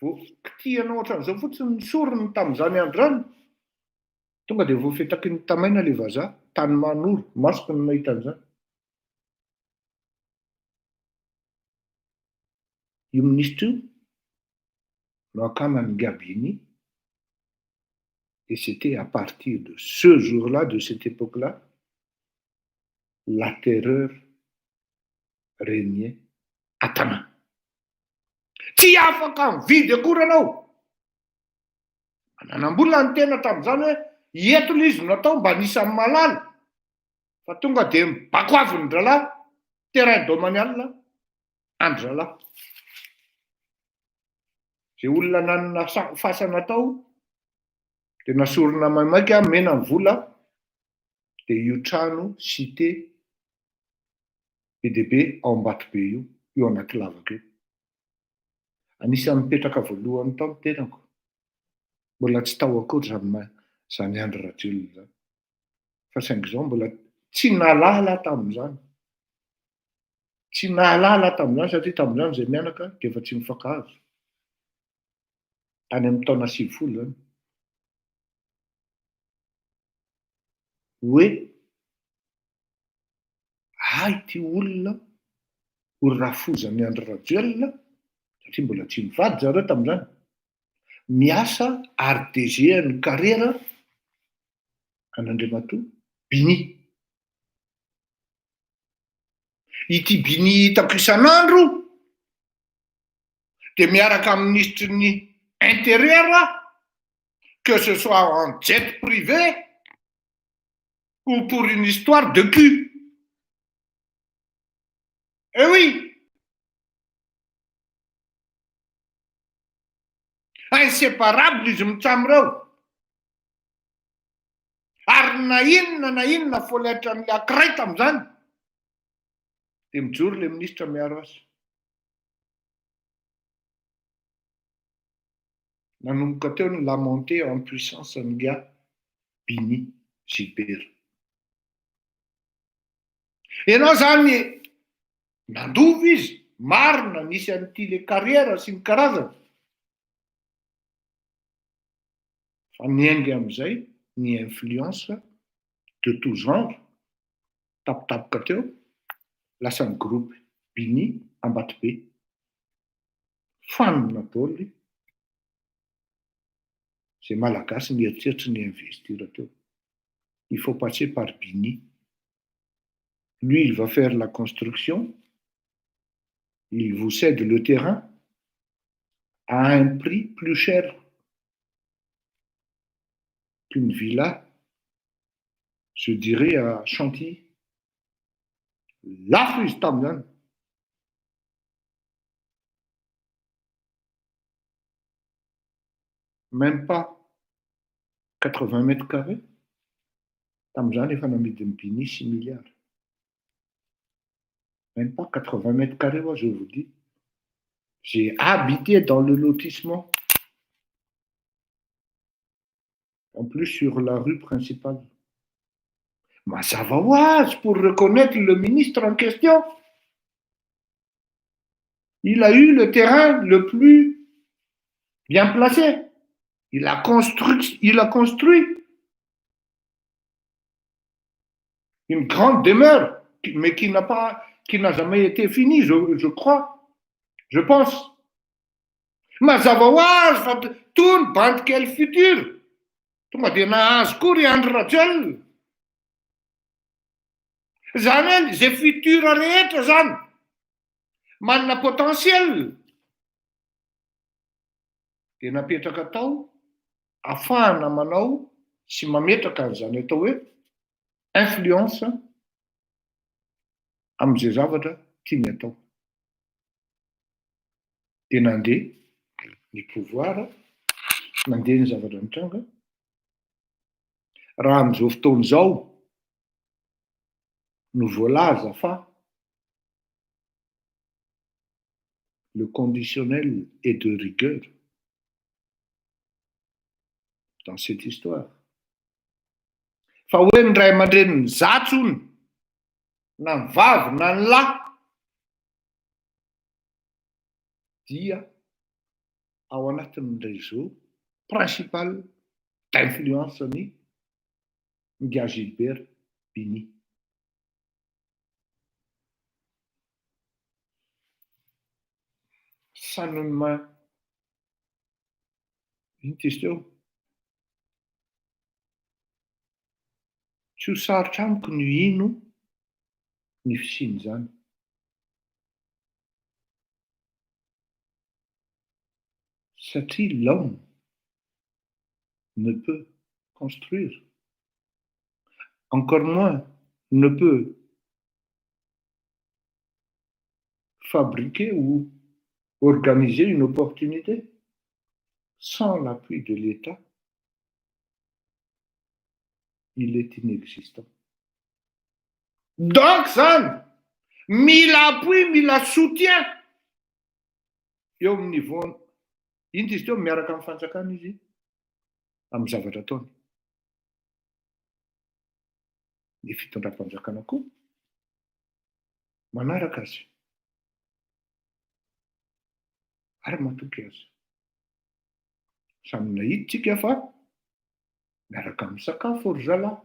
Vao kitihanao ohatran'izao fotsiny ny sorony tamin'izany andro izany, tonga dia voafetaky ny tamaina le vazaha, tany Mahanoro, masoko no nahita an'izany. Io minisitra io no akaman'i Gabini, et c'était à partir de ce jour-là, de cette époque-là, la terreur régnait à Tana. Tsy afaka mividy akory anao. Nanam-bola ny tena tamin'izany hoe eto le izy no natao mba anisan'ny malala. Fa tonga de mibako avy ny dralahy, terrain domanial an-dralahy. Zay olona nanana fasana tao de nasorina maimaika mena ny vola de io trano cité be dia be ao Ambatobe io, io anaty lavaka io. Anisan'ny nipetraka voalohany tao ny tenako. Mbola tsy tao akory zany zany Andry Rajoelina zany. Fa saingy izao mbola tsy nahalala aho tamin'izany. Tsy nahalala aho tamin'izany satria tamin'izany izay mianaka dia efa tsy mifankahazo. Tany amin'ny taona 90 zany. Hoe ahy ity olona ho rafozan'i Andry Rajoelina, satria mbola tsy nivady zareo tamin'izany, miasa ary DG an'ny carrière an'Andriamatoa Bini. Ity Bini hitako isan'andro dia miaraka amin'ny minisitry ny intérieur, que ce soit en jet privé ou pour une histoire de cul. Eh oui! Inséparable izy mitsam ireo. Ary na inona na inona foletran'ilay ankiray tamin'izany, dia mijoro ilay minisitra miaro azy. Nanomboka teo ny la montée en puissance an'ingahy Bini Gilbert. Ianao zany nandova izy, marina nisy an'ity le carrière sy ny karazany, fa niainga amin'izay ny influence de tout genre, tapitapoka teo, lasa ny groupe Bini Ambatobe. Fanina daholo zay malagasy nieritreritry ny investir teo. Il faut passer par Bini. Lui, il va faire la construction, il vous cède le terrain à un prix plus cher qu'une villa, je dirais à Chantilly. Lafo izy tamin'izany. Même pas. 80 mètres carrés tamin'izany efa namidin'ny Bini 6 milliards. Même pas 80 mètres carrés, moi je vous dis, j'ai habité dans le lotissement, en plus sur la rue principale. Mazava ho azy, pour reconnaître le ministre en question, il a eu le terrain le plus bien placé, il a construit une grande demeure, mais qui n'a jamais été finie, je crois, je pense. Mazava ho azy fa tony bandy kely futur tonga de nahazo koa ry Andry Rajoelina zany hoe zay futur rehetra zany manana potentiel de napetraka tao ahafahana manao sy mametraka an'izany atao hoe influence am'izay zavatra tiany atao. De nandeha ny pouvoir, nandeha ny zavatra nitranga. Raha am'izao fotoana izao no voalaza fa le conditionnel est de rigueur dans cette histoire, fa hoe ny ray aman-dreniny zatsy ony na ny vavy na ny lahy dia ao anatin'ny réseau principal d'influence ny Nga Gilbert Bini. Ça ne m'a ino ty izy teo? Tsy ho sarotra amiko ny hino ny fisian'izany. Satria l'homme ne peut construire, encore moins ne peut fabriquer ou organiser une opportunité sans l'appui de l'État, il est inexistant. Donc zany mila appui, mila soutien eo amin'ny niveau ino izy teo, miaraka amin'ny fanjakana izy amin'ny zavatra ataony. Ny fitondram-panjakana koa manaraka azy ary matoky azy. Samy nahita tsika fa miaraka amin'ny sakafo ry zalahy,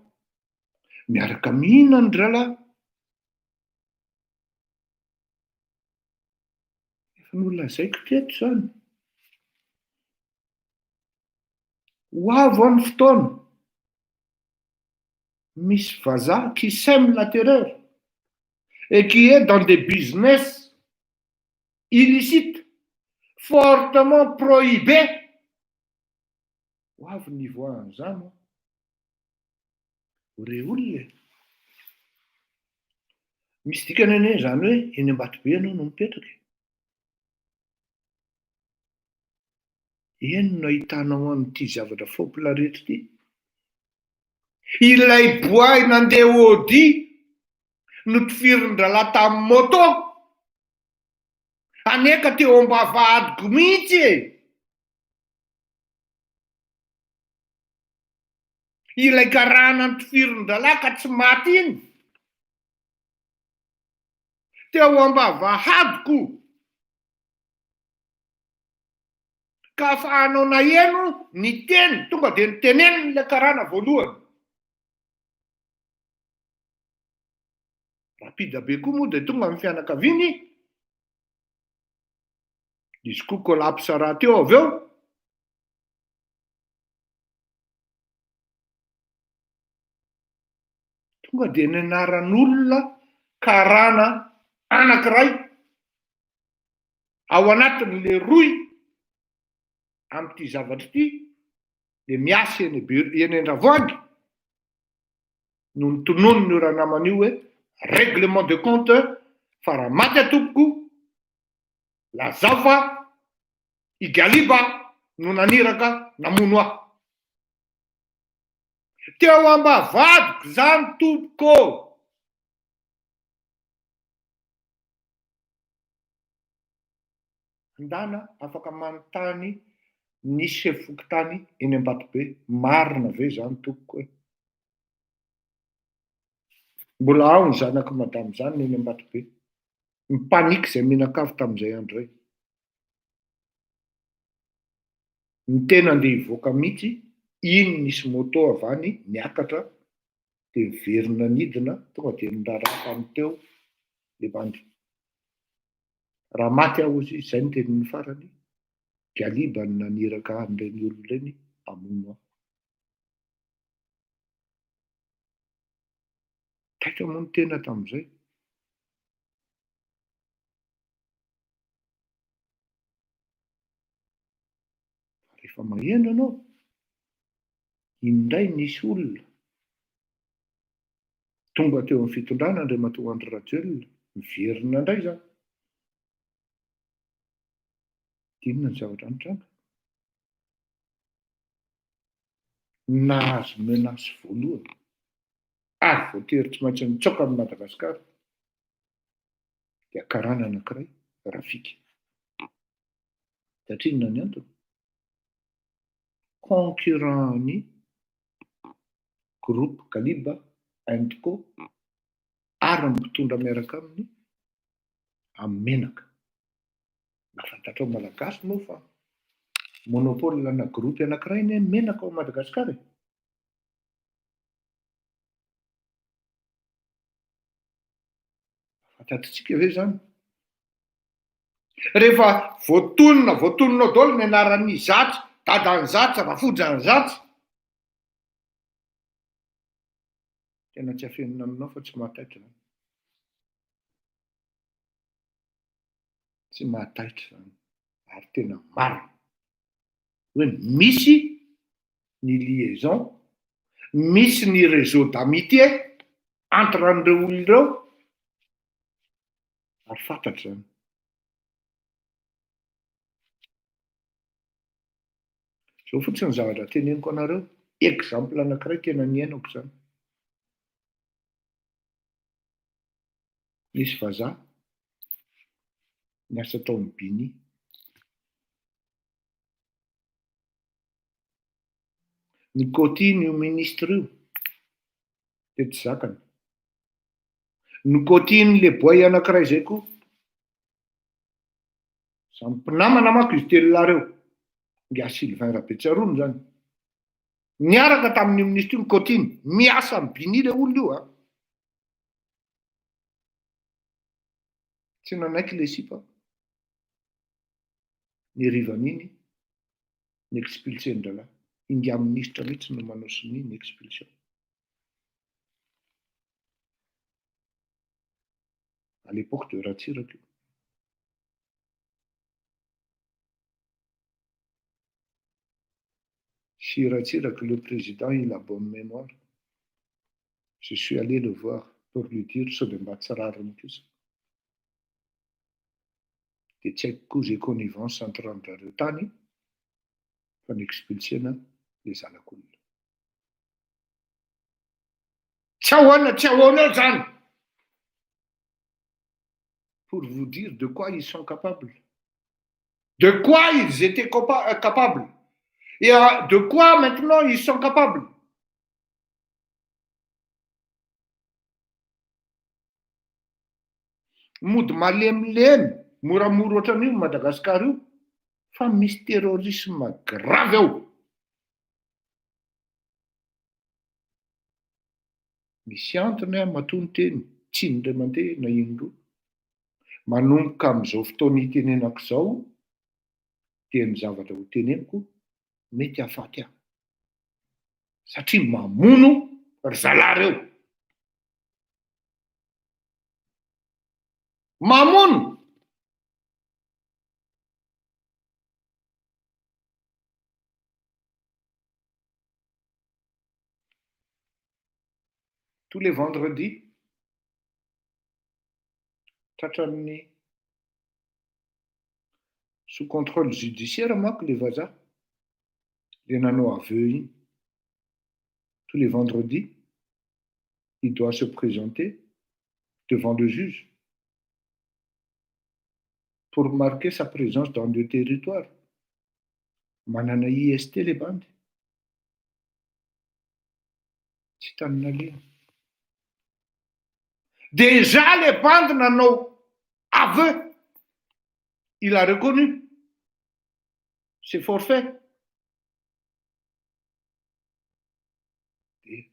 miaraka mihinana ry zalahy. Efa nolazaiko teto zany. Ho avy ao ny fotoana misy vazaha qui sème la terreur et qui est dans des business illicites fortement prohibés. Ho avy ny nivoahan'izany an. Re olona e. Misy dikany anie zany hoe eny Ambatobe ianao no mipetraka e. Eny no ahitanao an'ity zavatra fôpla rehetra ity. Ilay boay nandeha Audi notifirin-drahalahy tamin'ny moto. Aneka teo am-bavahadiko mihitsy e. Ilay karana notifirin-drahalahy ka tsy maty iny. Teo am-bavahadiko. Ka afahanao naheno ny teny tonga dia noteneniny ilay karana voalohany. Rapide be koa moa dia tonga ny fianakaviany. Izy koa collapse rahateo avy eo. Tonga dia ny anaran'olona karana anankiray ao anatin'le rohy amin'ity zavatra ity le miasa eny bureau eny Andravoahangy no notononiny io ranamana io hoe règlement de compte fa raha maty aho tompoko lazao fa i Galiba no naniraka namono ahy. Teo ambavahadiko zany tompoko ô! Ndana afaka manontany ny sefo fokontany eny Ambatobe, marina ve zany tompoko e? Mbola ao ny zanak'i madame zany eny Ambatobe. Mi-panique zay mihinan-kavo tamin'izay andro zay. Ny tena andeha hivoaka mihitsy, iny nisy moto avy any niakatra dia niverina nidina, tonga dia nirarahapany teo le bandy. Raha maty aho hozy izy, izay no teniny farany, Galiba no naniraka an'ireny olona ireny hamono ahy. Taitra moa ny tena tamin'izay. Fa rehefa maheno ianao, indray nisy olona tonga teo amin'ny fitondrana Andriamatoa Andry Rajoelina, miverina indray izany. Dia inona ny zavatra nitranga? Nahazo menace voalohany ary voatery tsy maintsy nitsoaka an'i Madagasikara dia karana anankiray Rafika. Satria inona ny antony? Concurrent ny groupe Galiba and Co ary ny mpitondra miaraka aminy amin'ny menaka. Mba fantatrao Malagasy moa fa monopole ana groupe anankiray anie ny menaka ao Madagascar e. Fantatritsika ve zany? Rehefa voatonona, voatonona ao daholo ny anaran'ny Zatsy, dadan'i Zatsy, rafojan'i Zatsy. Tena tsy afenina aminao fa tsy mahataitra zany. Tsy mahataitra izany ary tena marina hoe misy ny liaison, misy ny réseau d'amitié entre an'ireo olona ireo ary fantatra izany. Izao fotsiny ny zavatra teneniko anareo, exemple anankiray tena niainako izany. Nisy vazaha niasa tao amin'ny Bini. Ny kotiny io ministre io dia tsy zakany. Ny kotiny le boay anankiray zay koa. Samy mpinamana manko izy telo lahy reo. Ingahy Sylvain Rabetsaroana zany. Niaraka tamin'io ministre io ny kotiny. Miasa amin'ny Bini le olona io a. Tsy nanaiky le sipa ny harivan'iny ny expulser-ndralahy. Ingahy minisitra mihitsy no manao sonia ny expulsion. À l'époque de Ratsiraka io. Si Ratsiraka le président il a bonne mémoire. Je suis allé le voir pour lui dire sao dia mba tsy rariny kosa. Dia tsy haiko koa izay connivence entre an-dRareo tany fa ni-expulser-na ilay zanak'olona. Tsy ahoana tsy ahoana eo izany! Pour vous dire de quoi ils sont capables. De quoi ils étaient capables. Et de quoi maintenant ils sont capables. Mody malemilemy, moramora ohatran'io Madagascar io fa misy terrorisme grave ao. Misy antony aho matoa niteny, tsy indray mandeha na indroa. Manomboka amin'izao fotoana itenenako izao dia ny zavatra ho teneniko mety hahafaty ahy. Satria mamono ry zalahy reo. Mamono! Tous les vendredis, tratran'ny sous contrôle judiciaire manko le vazaha, le nanao aveu iny. Tous les vendredis, il doit se présenter devant le juge pour marquer sa présence dans le territoire. Manana IST le bandy. Tsy tany naleha. Déjà le bandy nanao aveu. Il a reconnu. C'est forfait. Dia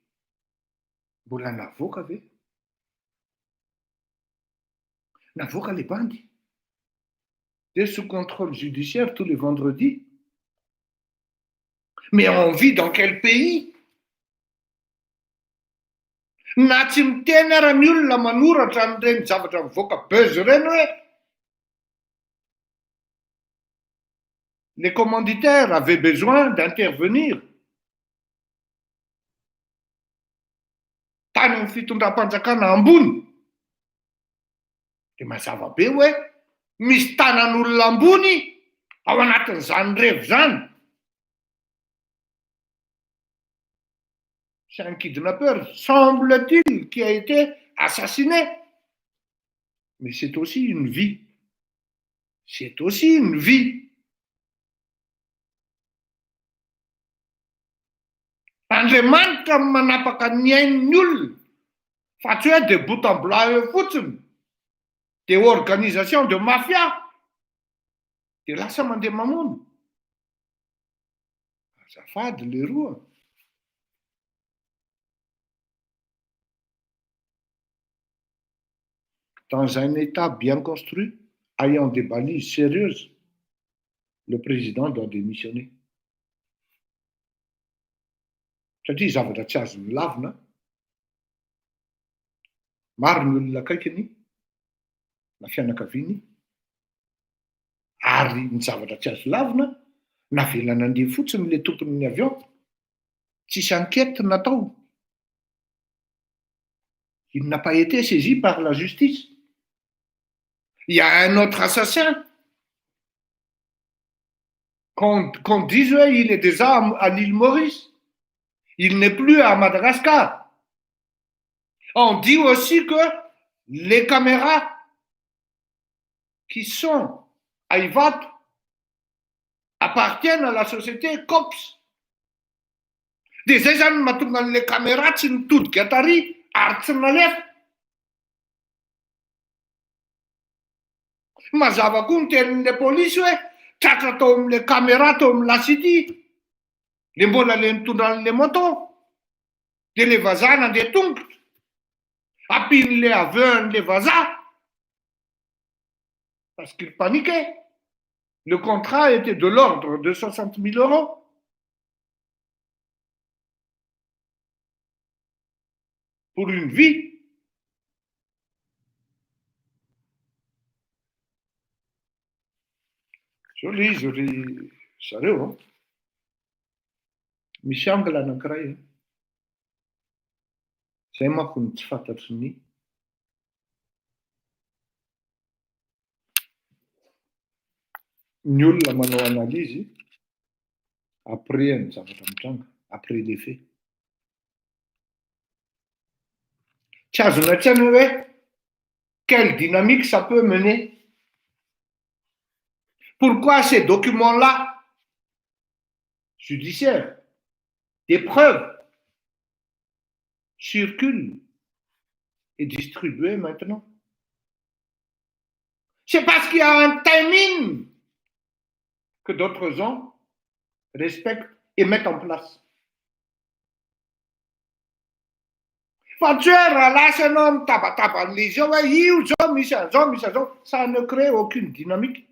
mbola navoaka ve? Navoaka le bandy. Dia sous contrôle judiciaire tous les vendredis. Mais on vit dans quel pays? Na tsy miteny ara ny olona manoratra an'ireny zavatra mivoaka buzz ireny hoe les commanditaires avaient besoin d'intervenir tany amin'ny fitondram-panjakana ambony. Dia mazava be hoe misy tanan'olona ambony ao anatin'izany revy izany. C'est un kidnappeur, semble-t-il, qui a été assassiné. Mais c'est aussi une vie. C'est aussi une vie. Andriamanitra no manapaka ny ain'ny olona fa tsy hoe de bout en blanc eo fotsiny, de organisation de mafia, de lasa mandeha mamono. Azafady leroa. Dans un État bien construit, ayant des balises sérieuses, le président doit démissionner. Satria zavatra tsy azony lavina, maro ny olona akaikiny na fianakaviany, ary ny zavatra tsy azo lavina, navela nandeha fotsiny le tompon'ny avion, tsisy enquête natao. Il n'a pas été saisi par la justice. Il y a un autre assassin qu'on dise hoe il est déjà à l'île Maurice. Il n'est plus à Madagascar. On dit aussi que les caméras qui sont à Ivato appartiennent à la société COPS. Dia zay zany no mahatonga an'ilay caméra tsy nitodika tary ary tsy nalefa. Mazava koa ny tenin'ilay polisy hoe tratra tao amin'ilay caméra tao amin'ny La City, le mbola le nitondra an'ilay moto, dia le vazaha nandeha tongotra, ampian'ilay aveu an'ilay vazaha, parce qu'il paniquait. Le contrat était de l'ordre de 60 000 euros. Pour une vie. Zao le izy ry zareo an. Misy angle anankiray an. Zay manko no tsy fantatry ny ny olona manao analyse après ny zavatra mitranga, après les faits. Tsy azonay an-tsaina hoe quelle dynamique ça peut mener. Pourquoi ces documents-là judiciaires, des preuves circulent et distribuées maintenant? C'est parce qu'il y a un timing que d'autres gens respectent et mettent en place. Fa tsy hoe raha lasa ianao mitabataba an'ilay izy eo hoe io zao misy an'izao misy an'izao, ça ne crée aucune dynamique.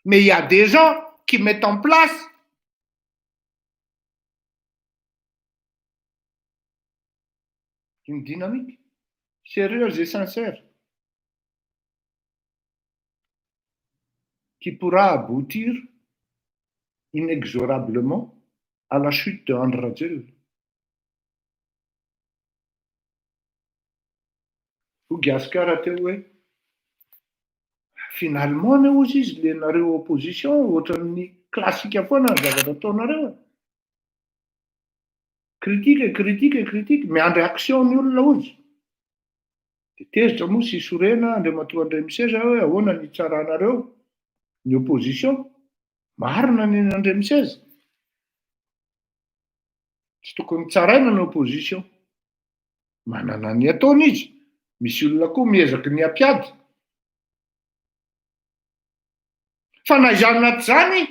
Mais il y a des gens qui mettent en place une dynamique sérieuse et sincère qui pourra aboutir inexorablement à la chute de Andry Rajoelina. Hoy Gasikara teo hoe finalement anie hozy izy le nareo opposition ohatran'ny classique foana ny zavatra ataonareo e. Critique, critique, critique, miandry action ny olona hozy. De tezitra moa sy sorena Andriamatoa Andriamiseza hoe ahoana ny hitsaranareo ny opposition. Marina ny an'Andriamiseza. Tsy tokony tsaraina ny opposition. Manana ny ataony izy. Misy olona koa miezaky ny hampiady. Fa na izany na tsy izany,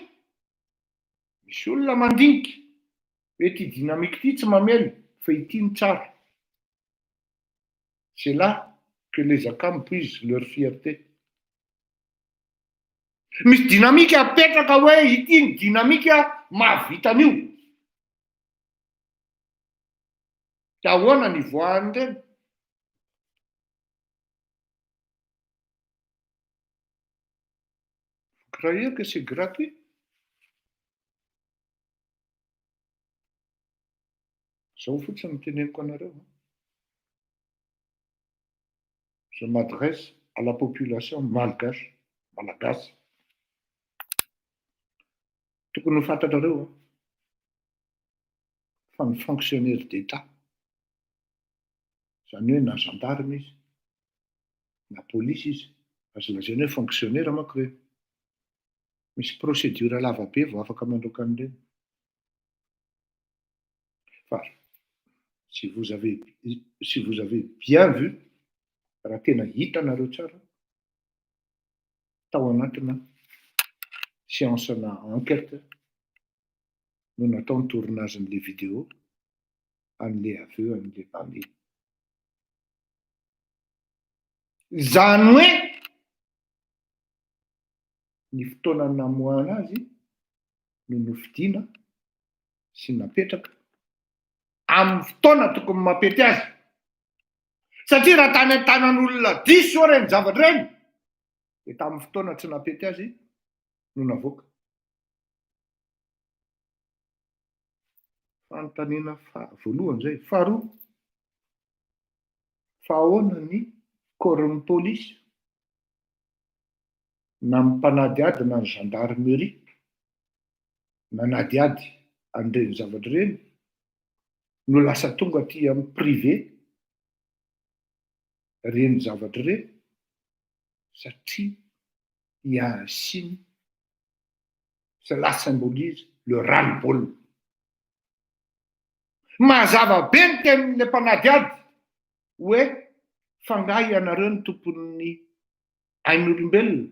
misy olona mandinika hoe ity dynamique ity tsy mamely fa ity no tsara. C'est là que les ACAM puisent leur fierté. Misy dynamique apetraka hoe ity ny dynamique mahavita an'io. Dia ahoana ny ivoahan'ireny? Vous croyez que c'est gratuit? Zao fotsiny no teneniko anareo. Je m'adresse à la population malgache, malagasy. Tokony ho fantatrareo fa ny fonctionnaire d'État, zany hoe na gendarme izy, na polisy izy, azo lazaina hoe fonctionnaire manko ireny. Misy procédure lava be vao afaka mandroaka an'ireny. Fa si vous avez si vous avez bien vu, raha tena hitanareo tsara, tao anatina séance na enquête no natao ny tournage-n'le vidéo an'le aveu an'le bandy. Zany hoe ny fotoana namoahana azy no nofidiana sy napetraka amin'ny fotoana tokony mampety azy. Satria raha tany an-tanan'olona diso zao ireny zavatra ireny, dia tamin'ny fotoana tsy nampety azy no navoaka. Fanontaniana voalohany izay. Faharoa, fa ahoana ny corps-n'ny polisy na ny mpanadihady na ny gendarmerie nanadihady an'ireny zavatra ireny no lasa tonga aty amin'ny privé ireny zavatra ireny satria il y a un signe, cela symbolise le ras-le-bol. Mazava be ny tenin'ilay mpanadihady hoe fa nga ianareo no tompon'ny ain'olombelona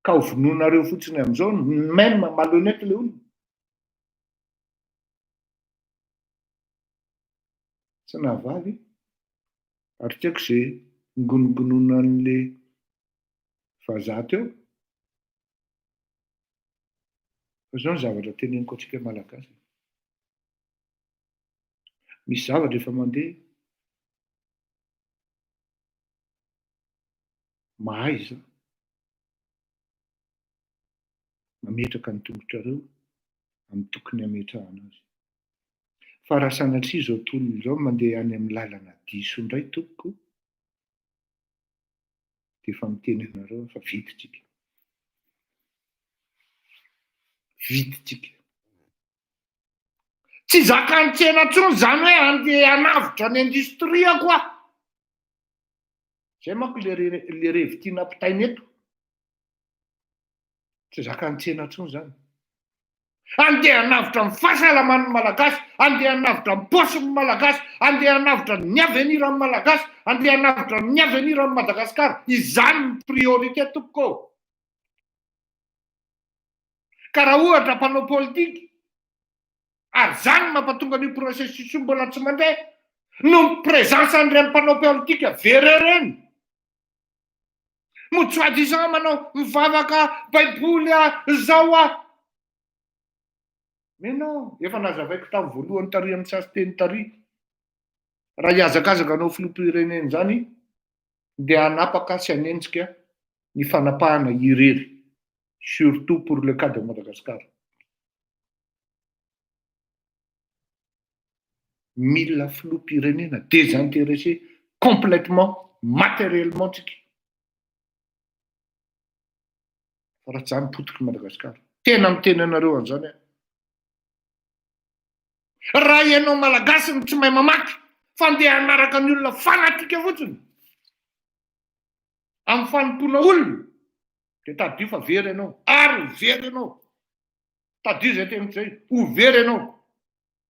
ka ho vonoinareo fotsiny amin'izao même malhonnête le olona. Tsy nahavaly ary tsy haiko ze ngonongononan'le vazaha teo fa zao ny zavatra teneniko antsika malagasy. Misy zavatra efa mandeha mahaiza mametraka ny tongotrareo amin'ny tokony hametrahana azy. Fa raha sanatria izao tolona izao mandeha any amin'ny lalana diso indray tompoko dia efa miteny anareo aho fa vita tsika. Vita tsika. Tsy zakan'ny tsena intsony izany hoe andeha hanavotra ny industrie ko aho. Zay manko le le revy tiana ampitaina eto. Tsy zakan'ny tsena intsony zany. Andeha hanavotra ny fahasalaman'ny Malagasy, andeha hanavotra ny paosin'ny Malagasy, andeha hanavotra ny avenir an'ny Malagasy, andeha hanavotra ny avenir an'i Madagasikara. Izany ny priorité tompoko ô. Ka raha ohatra mpanao politika, ary zany no mampatonga an'io processus io mbola tsy mandeha, noho ny présence an'ireny mpanao politika very ireny. Mody soi disant manao mivavaka baiboly ah zao ah. Mais non, efa nazavaiko tamin'ny voalohany tary amin'ny sasinteny tary. Raha hihazakazaka hanao filoham-pirenena izany dia hanapaka sy hanenjika ny fanapahana irery, surtout pour le cas de Madagascar. Mila filoham-pirenena désintéressé complètement matériellement tsika. Fa raha tsy zany potiky Madagasikara. Tena miteny anareo an'izany aho. Raha ianao Malagasy no tsy mahay mamaky fa andeha hanaraka ny olona fanatika fotsiny amin'ny fanompoana olona dia tadidio fa very ianao ary ho very ianao. Tadidio izay teniko izay, ho very ianao.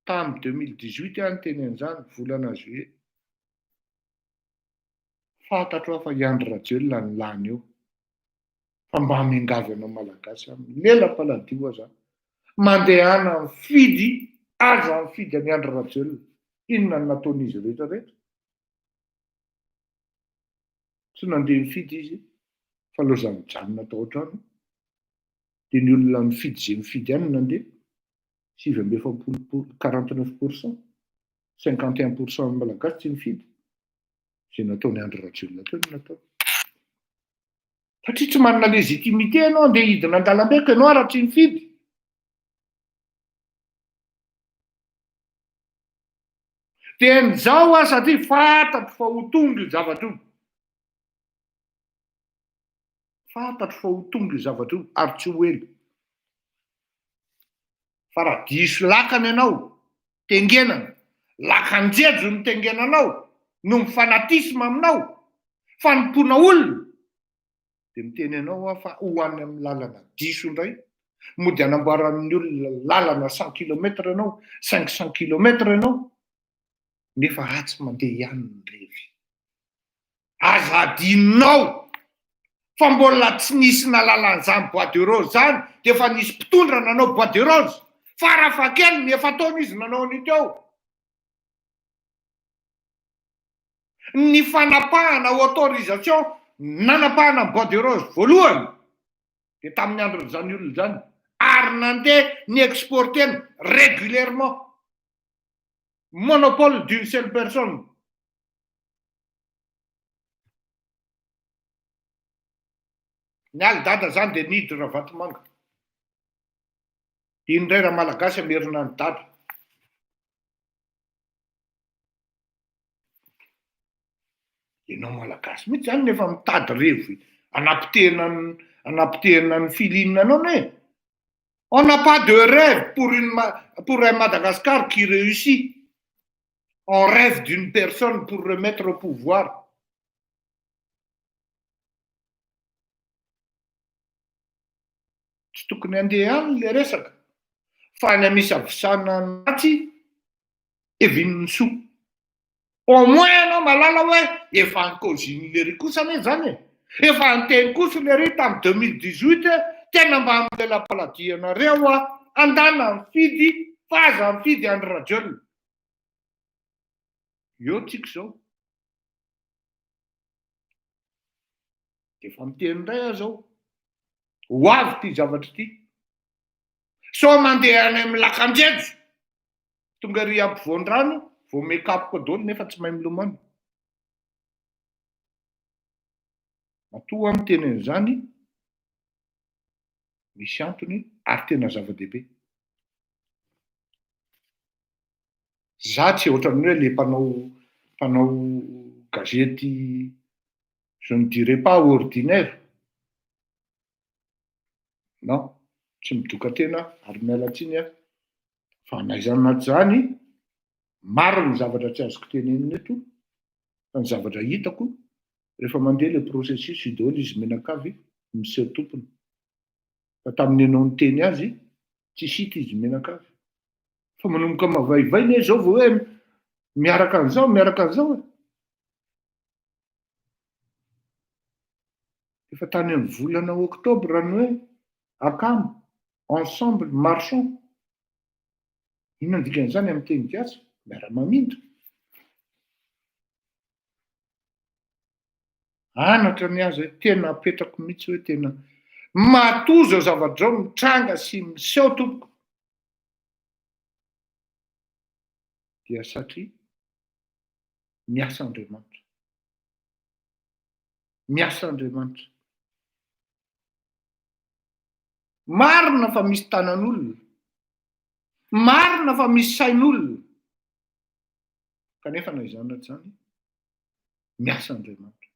Tamin'ny 2018 aho niteny an'izany, volana juillet. Fantatro aho fa i Andry Rajoelina no lany eo. Fa mba miangavy anao Malagasy aho, milela-paladio aza aho. Mandehana mifidy, aza mifidy an'i Andry Rajoelina. Inona no nataon'izy rehetra rehetra? Tsy nandeha nifidy izy fa loza nijanona tao an-trano. Dia ny olona nifidy izay nifidy ihany no nandeha, 49 pour, 49 pour cent, 51 pour cent ny Malagasy tsy nifidy. Izay nataon'i Andry Rajoelina teo no nataony. Satria tsy manana légitimité ianao andeha hidina an-dalambe ka ianao ary tsy nifidy. Dia an'izao aho satria fantatro fa ho tonga io zavatra io. Fantatro fa ho tonga io zavatra io ary tsy ho ela. Fa raha diso lakana ianao, tengenana, lakan-jejo no tengenanao, noho ny fanatisme aminao, fanompoana olona, dia miteny anao aho fa ho any amin'ny lalana diso indray, mody hanamboaran'ny olona lalana cent kilomètre ianao, cinq cent kilomètre ianao, nefa atsy mandeha ihany ny revy. Aza adinonao fa mbola tsy nisy nahalala an'izany bois de rose izany dia efa nisy mpitondra nanao bois de rose, farafahakeliny efa-taona izy nanao an'io teo. Ny fanapahana autorisation nanapahana ny bois de rose voalohany dia tamin'ny andron'izany olona izany ary nandeha ni exporter-na régulièrement, monopole d'une seule personne. Ny aly dada zany dia nidy Ravatomanga. Dia indray raha malagasy amerina an'i dada. Ianao malagasy mihitsy zany nefa mitady revy anapotehana anapotehana ny feeling anao ne. On n'a pas de rêve pour une pour un Madagascar qui réussit. On rêve d'une personne pour remettre au pouvoir. Tsy tokony handeha any le resaka fa any amisavisana ny ratsy hevin'ny soa. Au moins ianao mahalala hoe efa ni-cause lery kosa anie zany e. Efa niteny kosa lery tamin'ny 2018 hoe tena mba milela-paladia anareo aho, andana mifidy fa aza mifidy Andry Rajoelina. Eo tsika izao. Efa miteny indray aho zao. Ho avy ity zavatra ity. Sao mandeha any amin'ny lakan-jejo. Tonga ery ampovoan-drano, vao mekapoka daholo nefa tsy mahay milomano. Matoa aho miteny an'izany, misy antony ary tena zava-dehibe. Za tsy ohatran'ny hoe le mpanao mpanao gazety je ne dirais pas ordinaire. Non, tsy midoka tena aho ary miala tsiny aho fa na izany na tsy izany, maro ny zavatra tsy azoko tenenina eto fa ny zavatra hitako rehefa mandeha le processus io daholo izy mianakavy miseho tompony. Fa tamin'ny ianao niteny azy tsisy hita izy mianakavy. Fa manomboka mavaivay ne zao vao hoe miaraka an'izao, miaraka an'izao e. Efa tany amin'ny volana oktobra ny hoe akama, ensemble, marchons. Inona ny dikan'izany amin'ny teny gasy? Miara-mamindra. Anatra ny azy hoe tena apetrako mihitsy hoe tena matoa izao zavatra izao mitranga sy miseho tompoko dia satria miasa Andriamanitra. Miasa Andriamanitra. Marina fa misy tanan'olona. Marina fa misy sain'olona. Kanefa na izany na tsy izany, miasa Andriamanitra.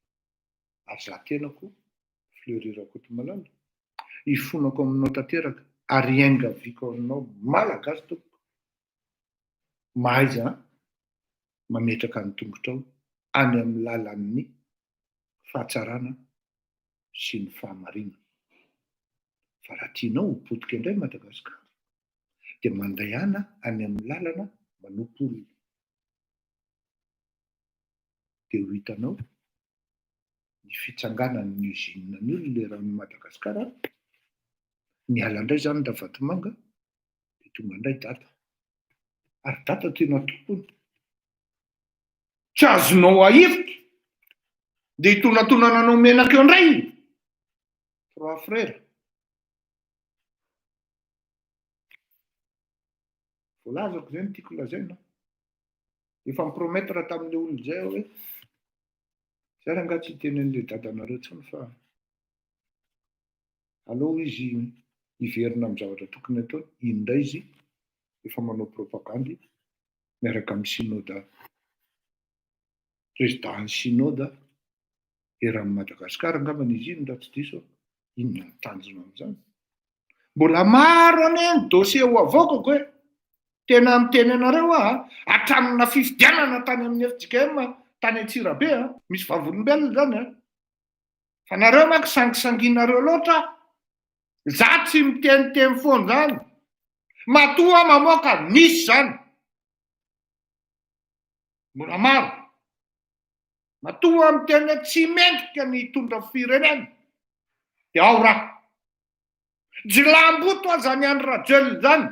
Ary za tenako, Fleury Rakotomalala, ifonako aminao tanteraka ary iangaviako aminao Malagasy tompoko. Mahaiza mametraka ny tongotrao any amin'ny lalan'ny fahatsarana sy ny fahamarinana. Fa raha tianao ho potika indray Madagasikara dia mandehana any amin'ny lalana manompo olona. Dia ho hitanao ny fitsanganan'ny usine ny olona eran'i Madagasikara, miala indray izany Ravatomanga dia tonga indray Dada. Ary Dada tena tompony. Tsy azonao ahirika dia hitonantonana anao menaka eo indray iny. Trois frères. Voalazako izay no tiako lazaina. Efa mi-promettre tamin'ilay olona izay aho hoe zay rangahy tsy hiteny an'ilay dadanareo intsony fa aleo izy hiverina amin'ny zavatra tokony ataony. Iny indray izy efa manao propagandy miaraka amin'ny synoda, président-n'ny synoda eran'i Madagasikara angambany izy iny raha tsy diso aho. Inona ny tanjona amin'izany? Mbola maro anie ny dossier ho avoakako e! Tena miteny anareo aho a, hatramina fifidianana tany amin'ny fjkm tany Antsirabe a, misy vavolombelona izany a. Fa nareo manko sangisanginareo loatra, za tsy miteniteny foana izany, matoa aho mamoaka nisy izany. Mbola maro. Matoa aho miteny hoe tsy mendrika ny hitondra firenena dia ao raha. Jilamboto aza ny Andry Rajoelina izany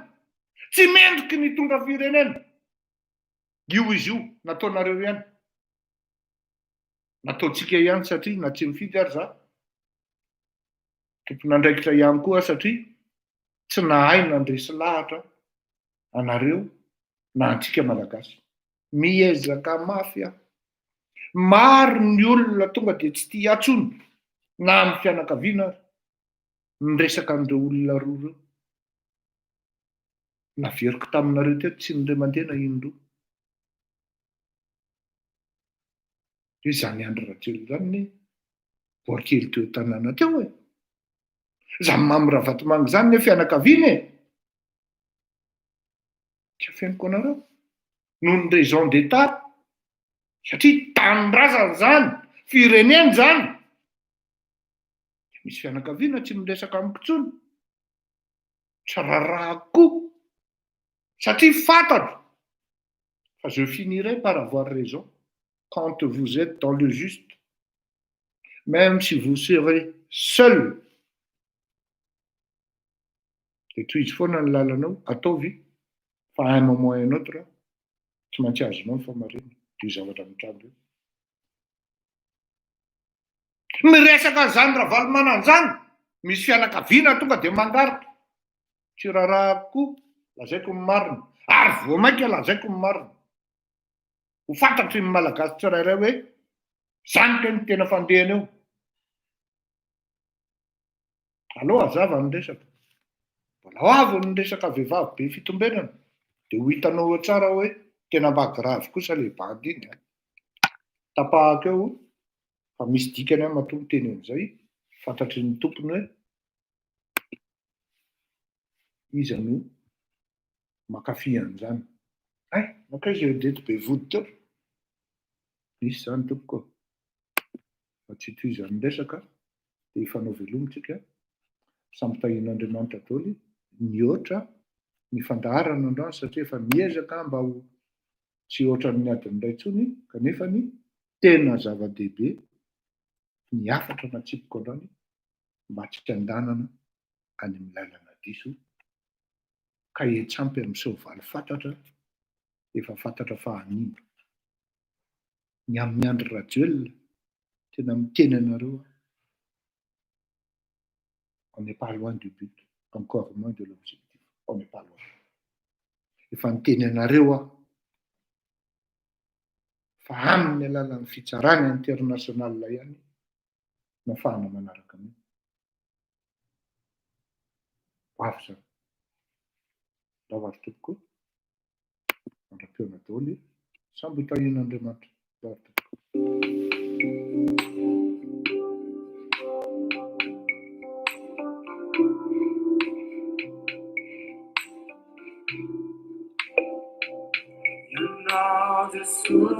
tsy mendriky ny hitondra firenena. Io izy io, nataonareo ihany. Nataontsika ihany satria na tsy mifidy ary za. Tompon'andraikitra ihany koa aho satria tsy nahay nandresy lahatra anareo na antsika Malagasy. Miezaka mafy aho. Maro ny olona tonga dia tsy tia ahy intsony na amin'ny fianakaviana ary niresaka an'ireo olona roa ireo. Naveriko taminareo teto tsy indray mandeha na indroa. Hoe izany Andry Rajoelina izany anie boakely teo an-tanàna teo e. Izany Mamy Ravatomanga izany anie fianakaviana e. Tsy afeniko anareo. Noho ny raison d'état, satria tanindrazana izany, firenena izany. Misy fianakaviana tsy miresaka amiko intsony. Tsy raharahako koa. Satria fantatro fa je finirai par avoir raison quand vous êtes dans le juste, même si vous serez seul. Dia tohizo foana ny lalanao, ataovy fa à un moment ou un autre tsy maintsy azonao ny fahamarinana. Dia io zavatra mitranga io. Miresaka an'izany Ravalomanana izany, misy fianakaviana tonga dia mangarika. Tsy raharahako koa, lazaiko ny marina. Ary vao mainka lazaiko ny marina. Ho fantatry ny Malagasy tsirairay hoe izany kay no tena fandehany eo. Aleo hazava ny resaka. Mbola ho avy ny resaka vehivavy be fitombenana dia ho hitanao eo tsara hoe tena mba grave kosa le bandy iny an. Tapahako eo fa misy dikany aho matoa miteny an'izay, fantatry ny tompony hoe iza no mankafy an'izany. Hay, nankaiza io Odette be vody teo? Misy izany tompoko ô. Fa tsy hitohizan'ny resaka dia hifanao veloma tsika. Samy tahian'Andriamanitra daholo nihoatra ny fandaharana androany satria efa miezaka mba ho tsy hihoatra ny adiny iray intsony kanefa ny tena zava-dehibe ny hafatra natsipiko androany mba tsy handanana any amin'ny lalana diso ka hiantsampy amin'ny soavaly fatratra efa fantatra fa hanimba. Ny amin'i Andry Rajoelina, tena miteny anareo aho, on n'est pas loin du but, encore moins de l'objectif, on n'est pas loin. Efa niteny anareo aho fa amin'ny alalan'ny fitsarana international ihany no afahana manaraka an'io. Ho avy izany. Ndao ary tompoko. Mandra-pihaona daholo. Samby ho tahian'Andriamanitra. Ndao ary tompoko. Jesoa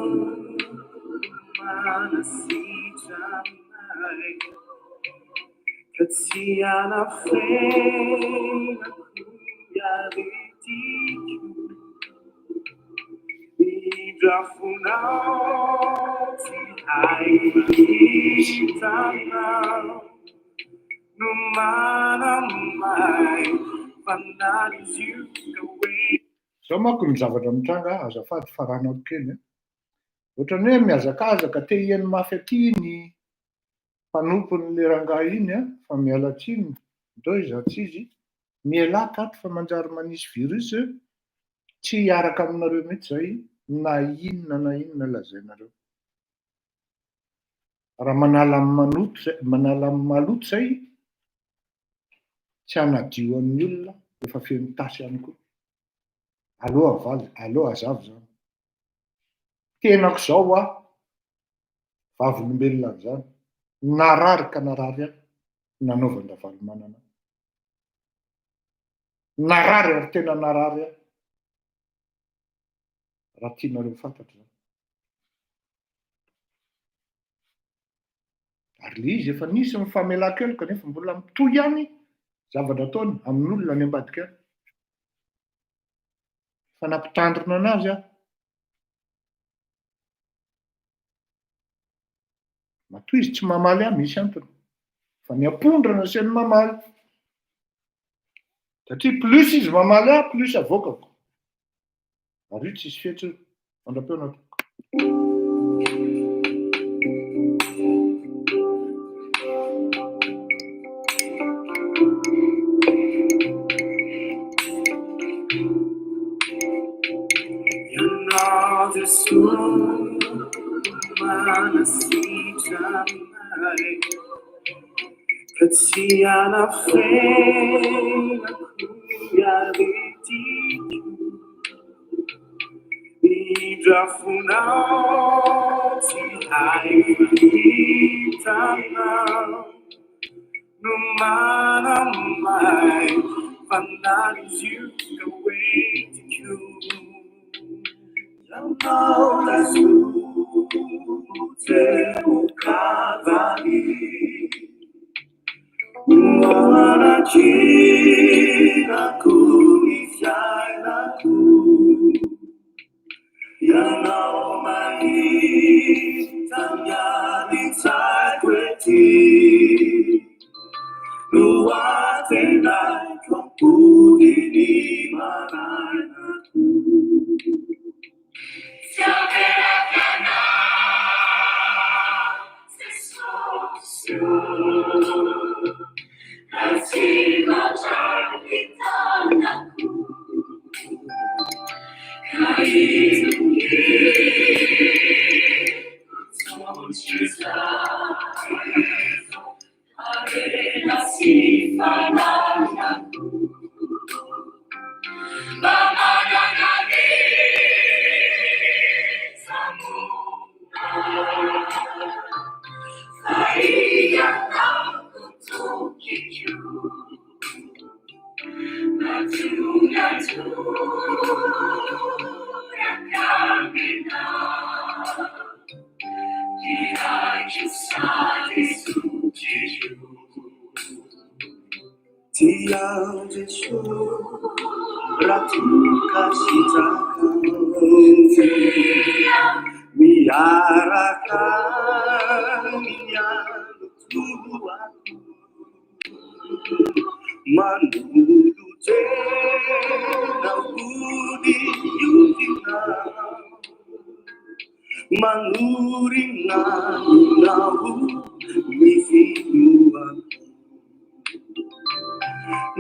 manasitranay ka tsy anafenako ny aretiko. Indrafonao tsy hay hitanao no manamay fanahy io ka hoe. Zao manko ny zavatra mitranga azafady faranako kely a. Ohatran'ny hoe mihazakazaka te hihaino mafy aty ny mpanompon'le rangahy iny a, fa miala tsiny ndao izaho tsy izy, mialà tato fa manjary manisy virus, tsy hiaraka aminareo mihitsy zay na inona na inona lazainareo. Raha manala amin'ny manoto zay, manala amin'ny maloto zay, tsy hanadio an'ny olona efa feno tasy ihany koa. Aleo avaly, aleo hazava zany. Tenako zao aho, vavolombelona an'izany, narary ka narary ahy, nanaovan-dRavalomanana ahy. Narary ary tena narary ahy. Raha tianareo fantatra zany. Ary le izy efa nisy ny famelan-keloka nefa mbola mitohy ihany zavatra ataony amin'olona any ambadika any. Efa nampitandrina anazy aho. Matoa izy tsy mamaly ahy misy antony. Fa ny ampondra no asiany mamaly. Satria plus izy mamaly ahy, plus avoakako. Ary io tsisy fetsy io. Mandra-peo nataoko. Ianao Jesoa manasitrana ahy ka tsy anafenako ny aretiko. Indrafonao tsy hay hitanao no manamay fanahy io ka hoentiko. Ianao Jesoa te-ho-kavany. No anankinako ny fiainako. Ianao mahita ny adin-tsaiko ety. No antenaiko hampody ny marainako. Tsy avelako ianao Jesosy o, raha tsy mandray ny tanako, ka itongiako tsotr'izay, harena sy fananako. Mba manana an'iza monina, fa ianao no tokiko. Mahatonga toraka mena. Iraiko sady zokiko. Tia Jesoa raha toa ka sitrakao. Miaraka mialotoako. Manolo-tena hody iotinao. Manorina aminao ny finoako.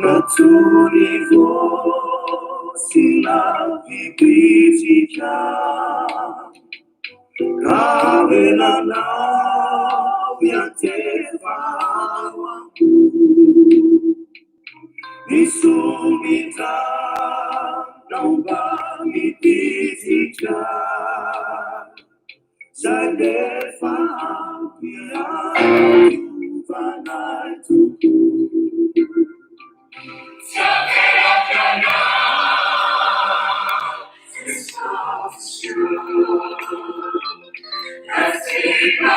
Natory vao sy nampibitsika. Ka avelanao hiantefa ao am-po. Ny somitranao mba mibitsika. Zay lefa ampy arovana tokoa. Tsy avelako ianao Jesosy o. Prix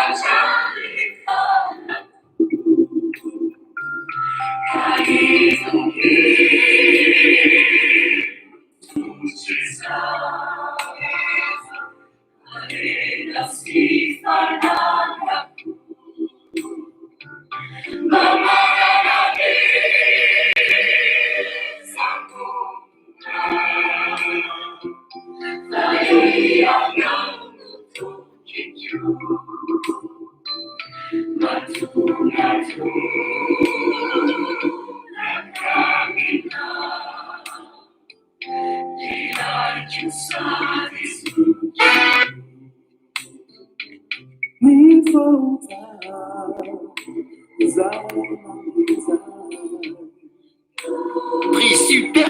super.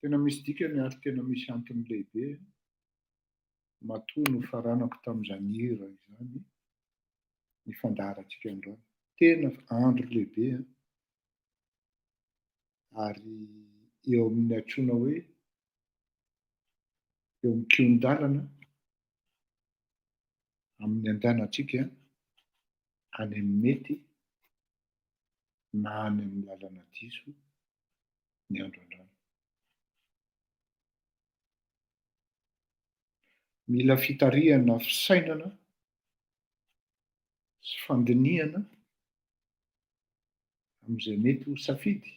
Tena misy dikany ary tena misy antony lehibe matoa nofaranako tamin'izany hira izany ny fandaharantsika androany. Tena andro lehibe an! Ary eo amin'ny antsoina hoe eo amin'ny kihon-dalana amin'ny andehanantsika any amin'ny mety na any amin'ny lalana diso ny andro androany. Mila fitarihana fisainana sy fandinihana amin'izay mety ho safidy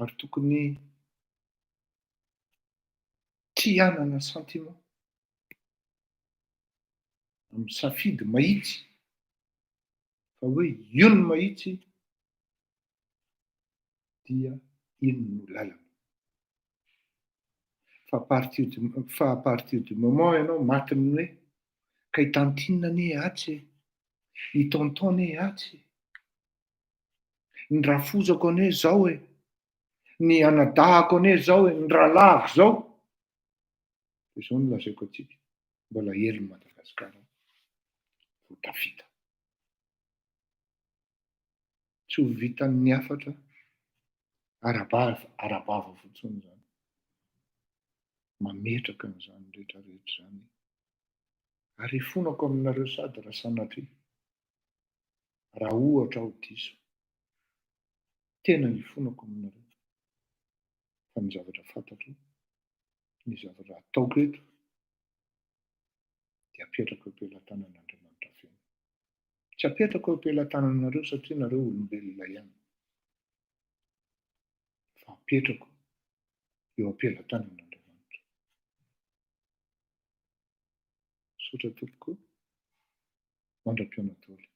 ary tokony tsy hanana sentiment amin'ny safidy mahitsy fa hoe io no mahitsy dia iny no lalana. Fa à partir du fa à partir du moment ianao matin'ny hoe ka i tantine anie atsy e, i tonton anie atsy e, ny rafozako anie zao e, ny anadahako anie zao e, ny rahalahiko zao, dia izao no lazaiko antsika, mbola herin'i Madagasikara vao tafita. Tsy ho vitan'ny hafatra ara-bava ara-bava fotsiny izany. Mametraka an'izany rehetra rehetra izany. Ary ifonako aminareo sady raha sanatria, raha ohatra aho diso. Tena ifonako aminareo. Fa ny zavatra fantatro, ny zavatra ataoko eto, dia apetrako eo am-pelatanan'Andriamanitra feno. Tsy apetrako eo am-pelatananareo satria nareo olombelona ihany, fa apetrako eo am-pelatanan'Andriamanitra. Misaotra tompoko, mandra-pihaona daholo.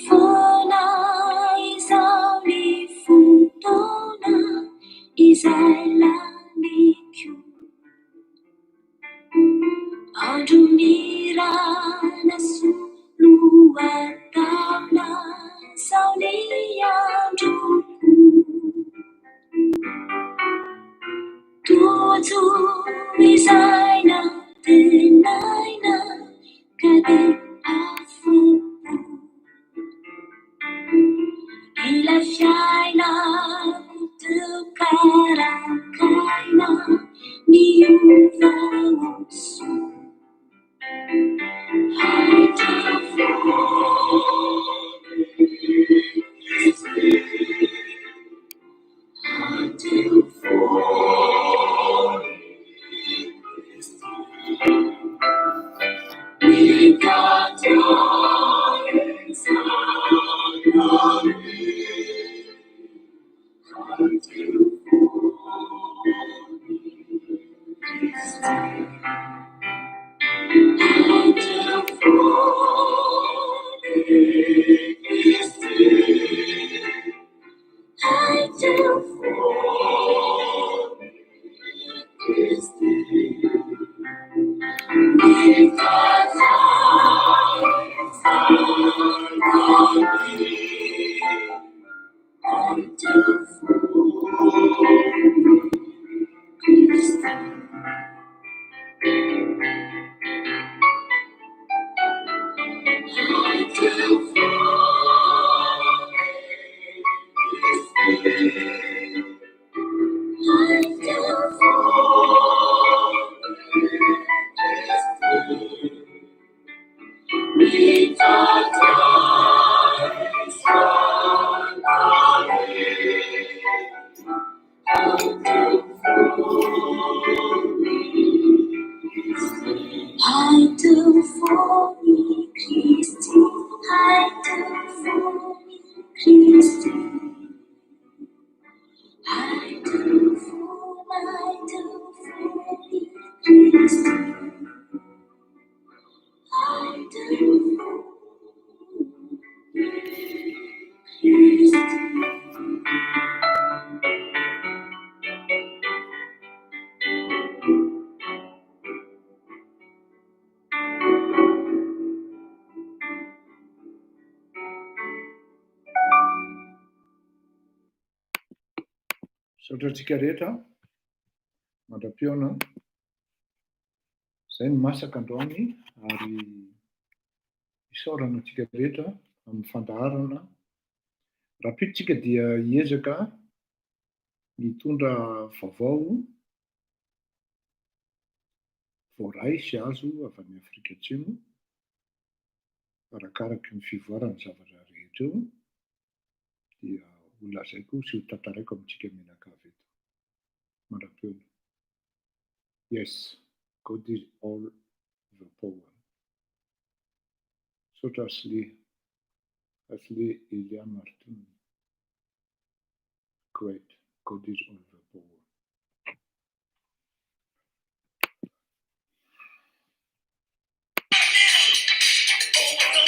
Foana izao ny fotoana izay laniko. Andro mirana soloa taona zao ny androko. Tojo izay nantenaina ka dia afa-po. Ilay fiainako teo karankaina niova ho soa. Misaotra antsika rehetra mandra-pihaona. Izay no masaka androany ary isaorana antsika rehetra amin'ny fandaharana. Rahampitso tsika dia hiezaka hitondra vaovao voaray sy azo avy any Afrika Atsimo, arakaraky ny fivoaran'ny zavatra rehetra eo, dia ho lazaiko sy ho tantaraiko amintsika mianakavy eto. Mandra-pihaona. Yes, God is all the power. Misaotra Ashley. Ashley Elia Martin. Great. God is all the power.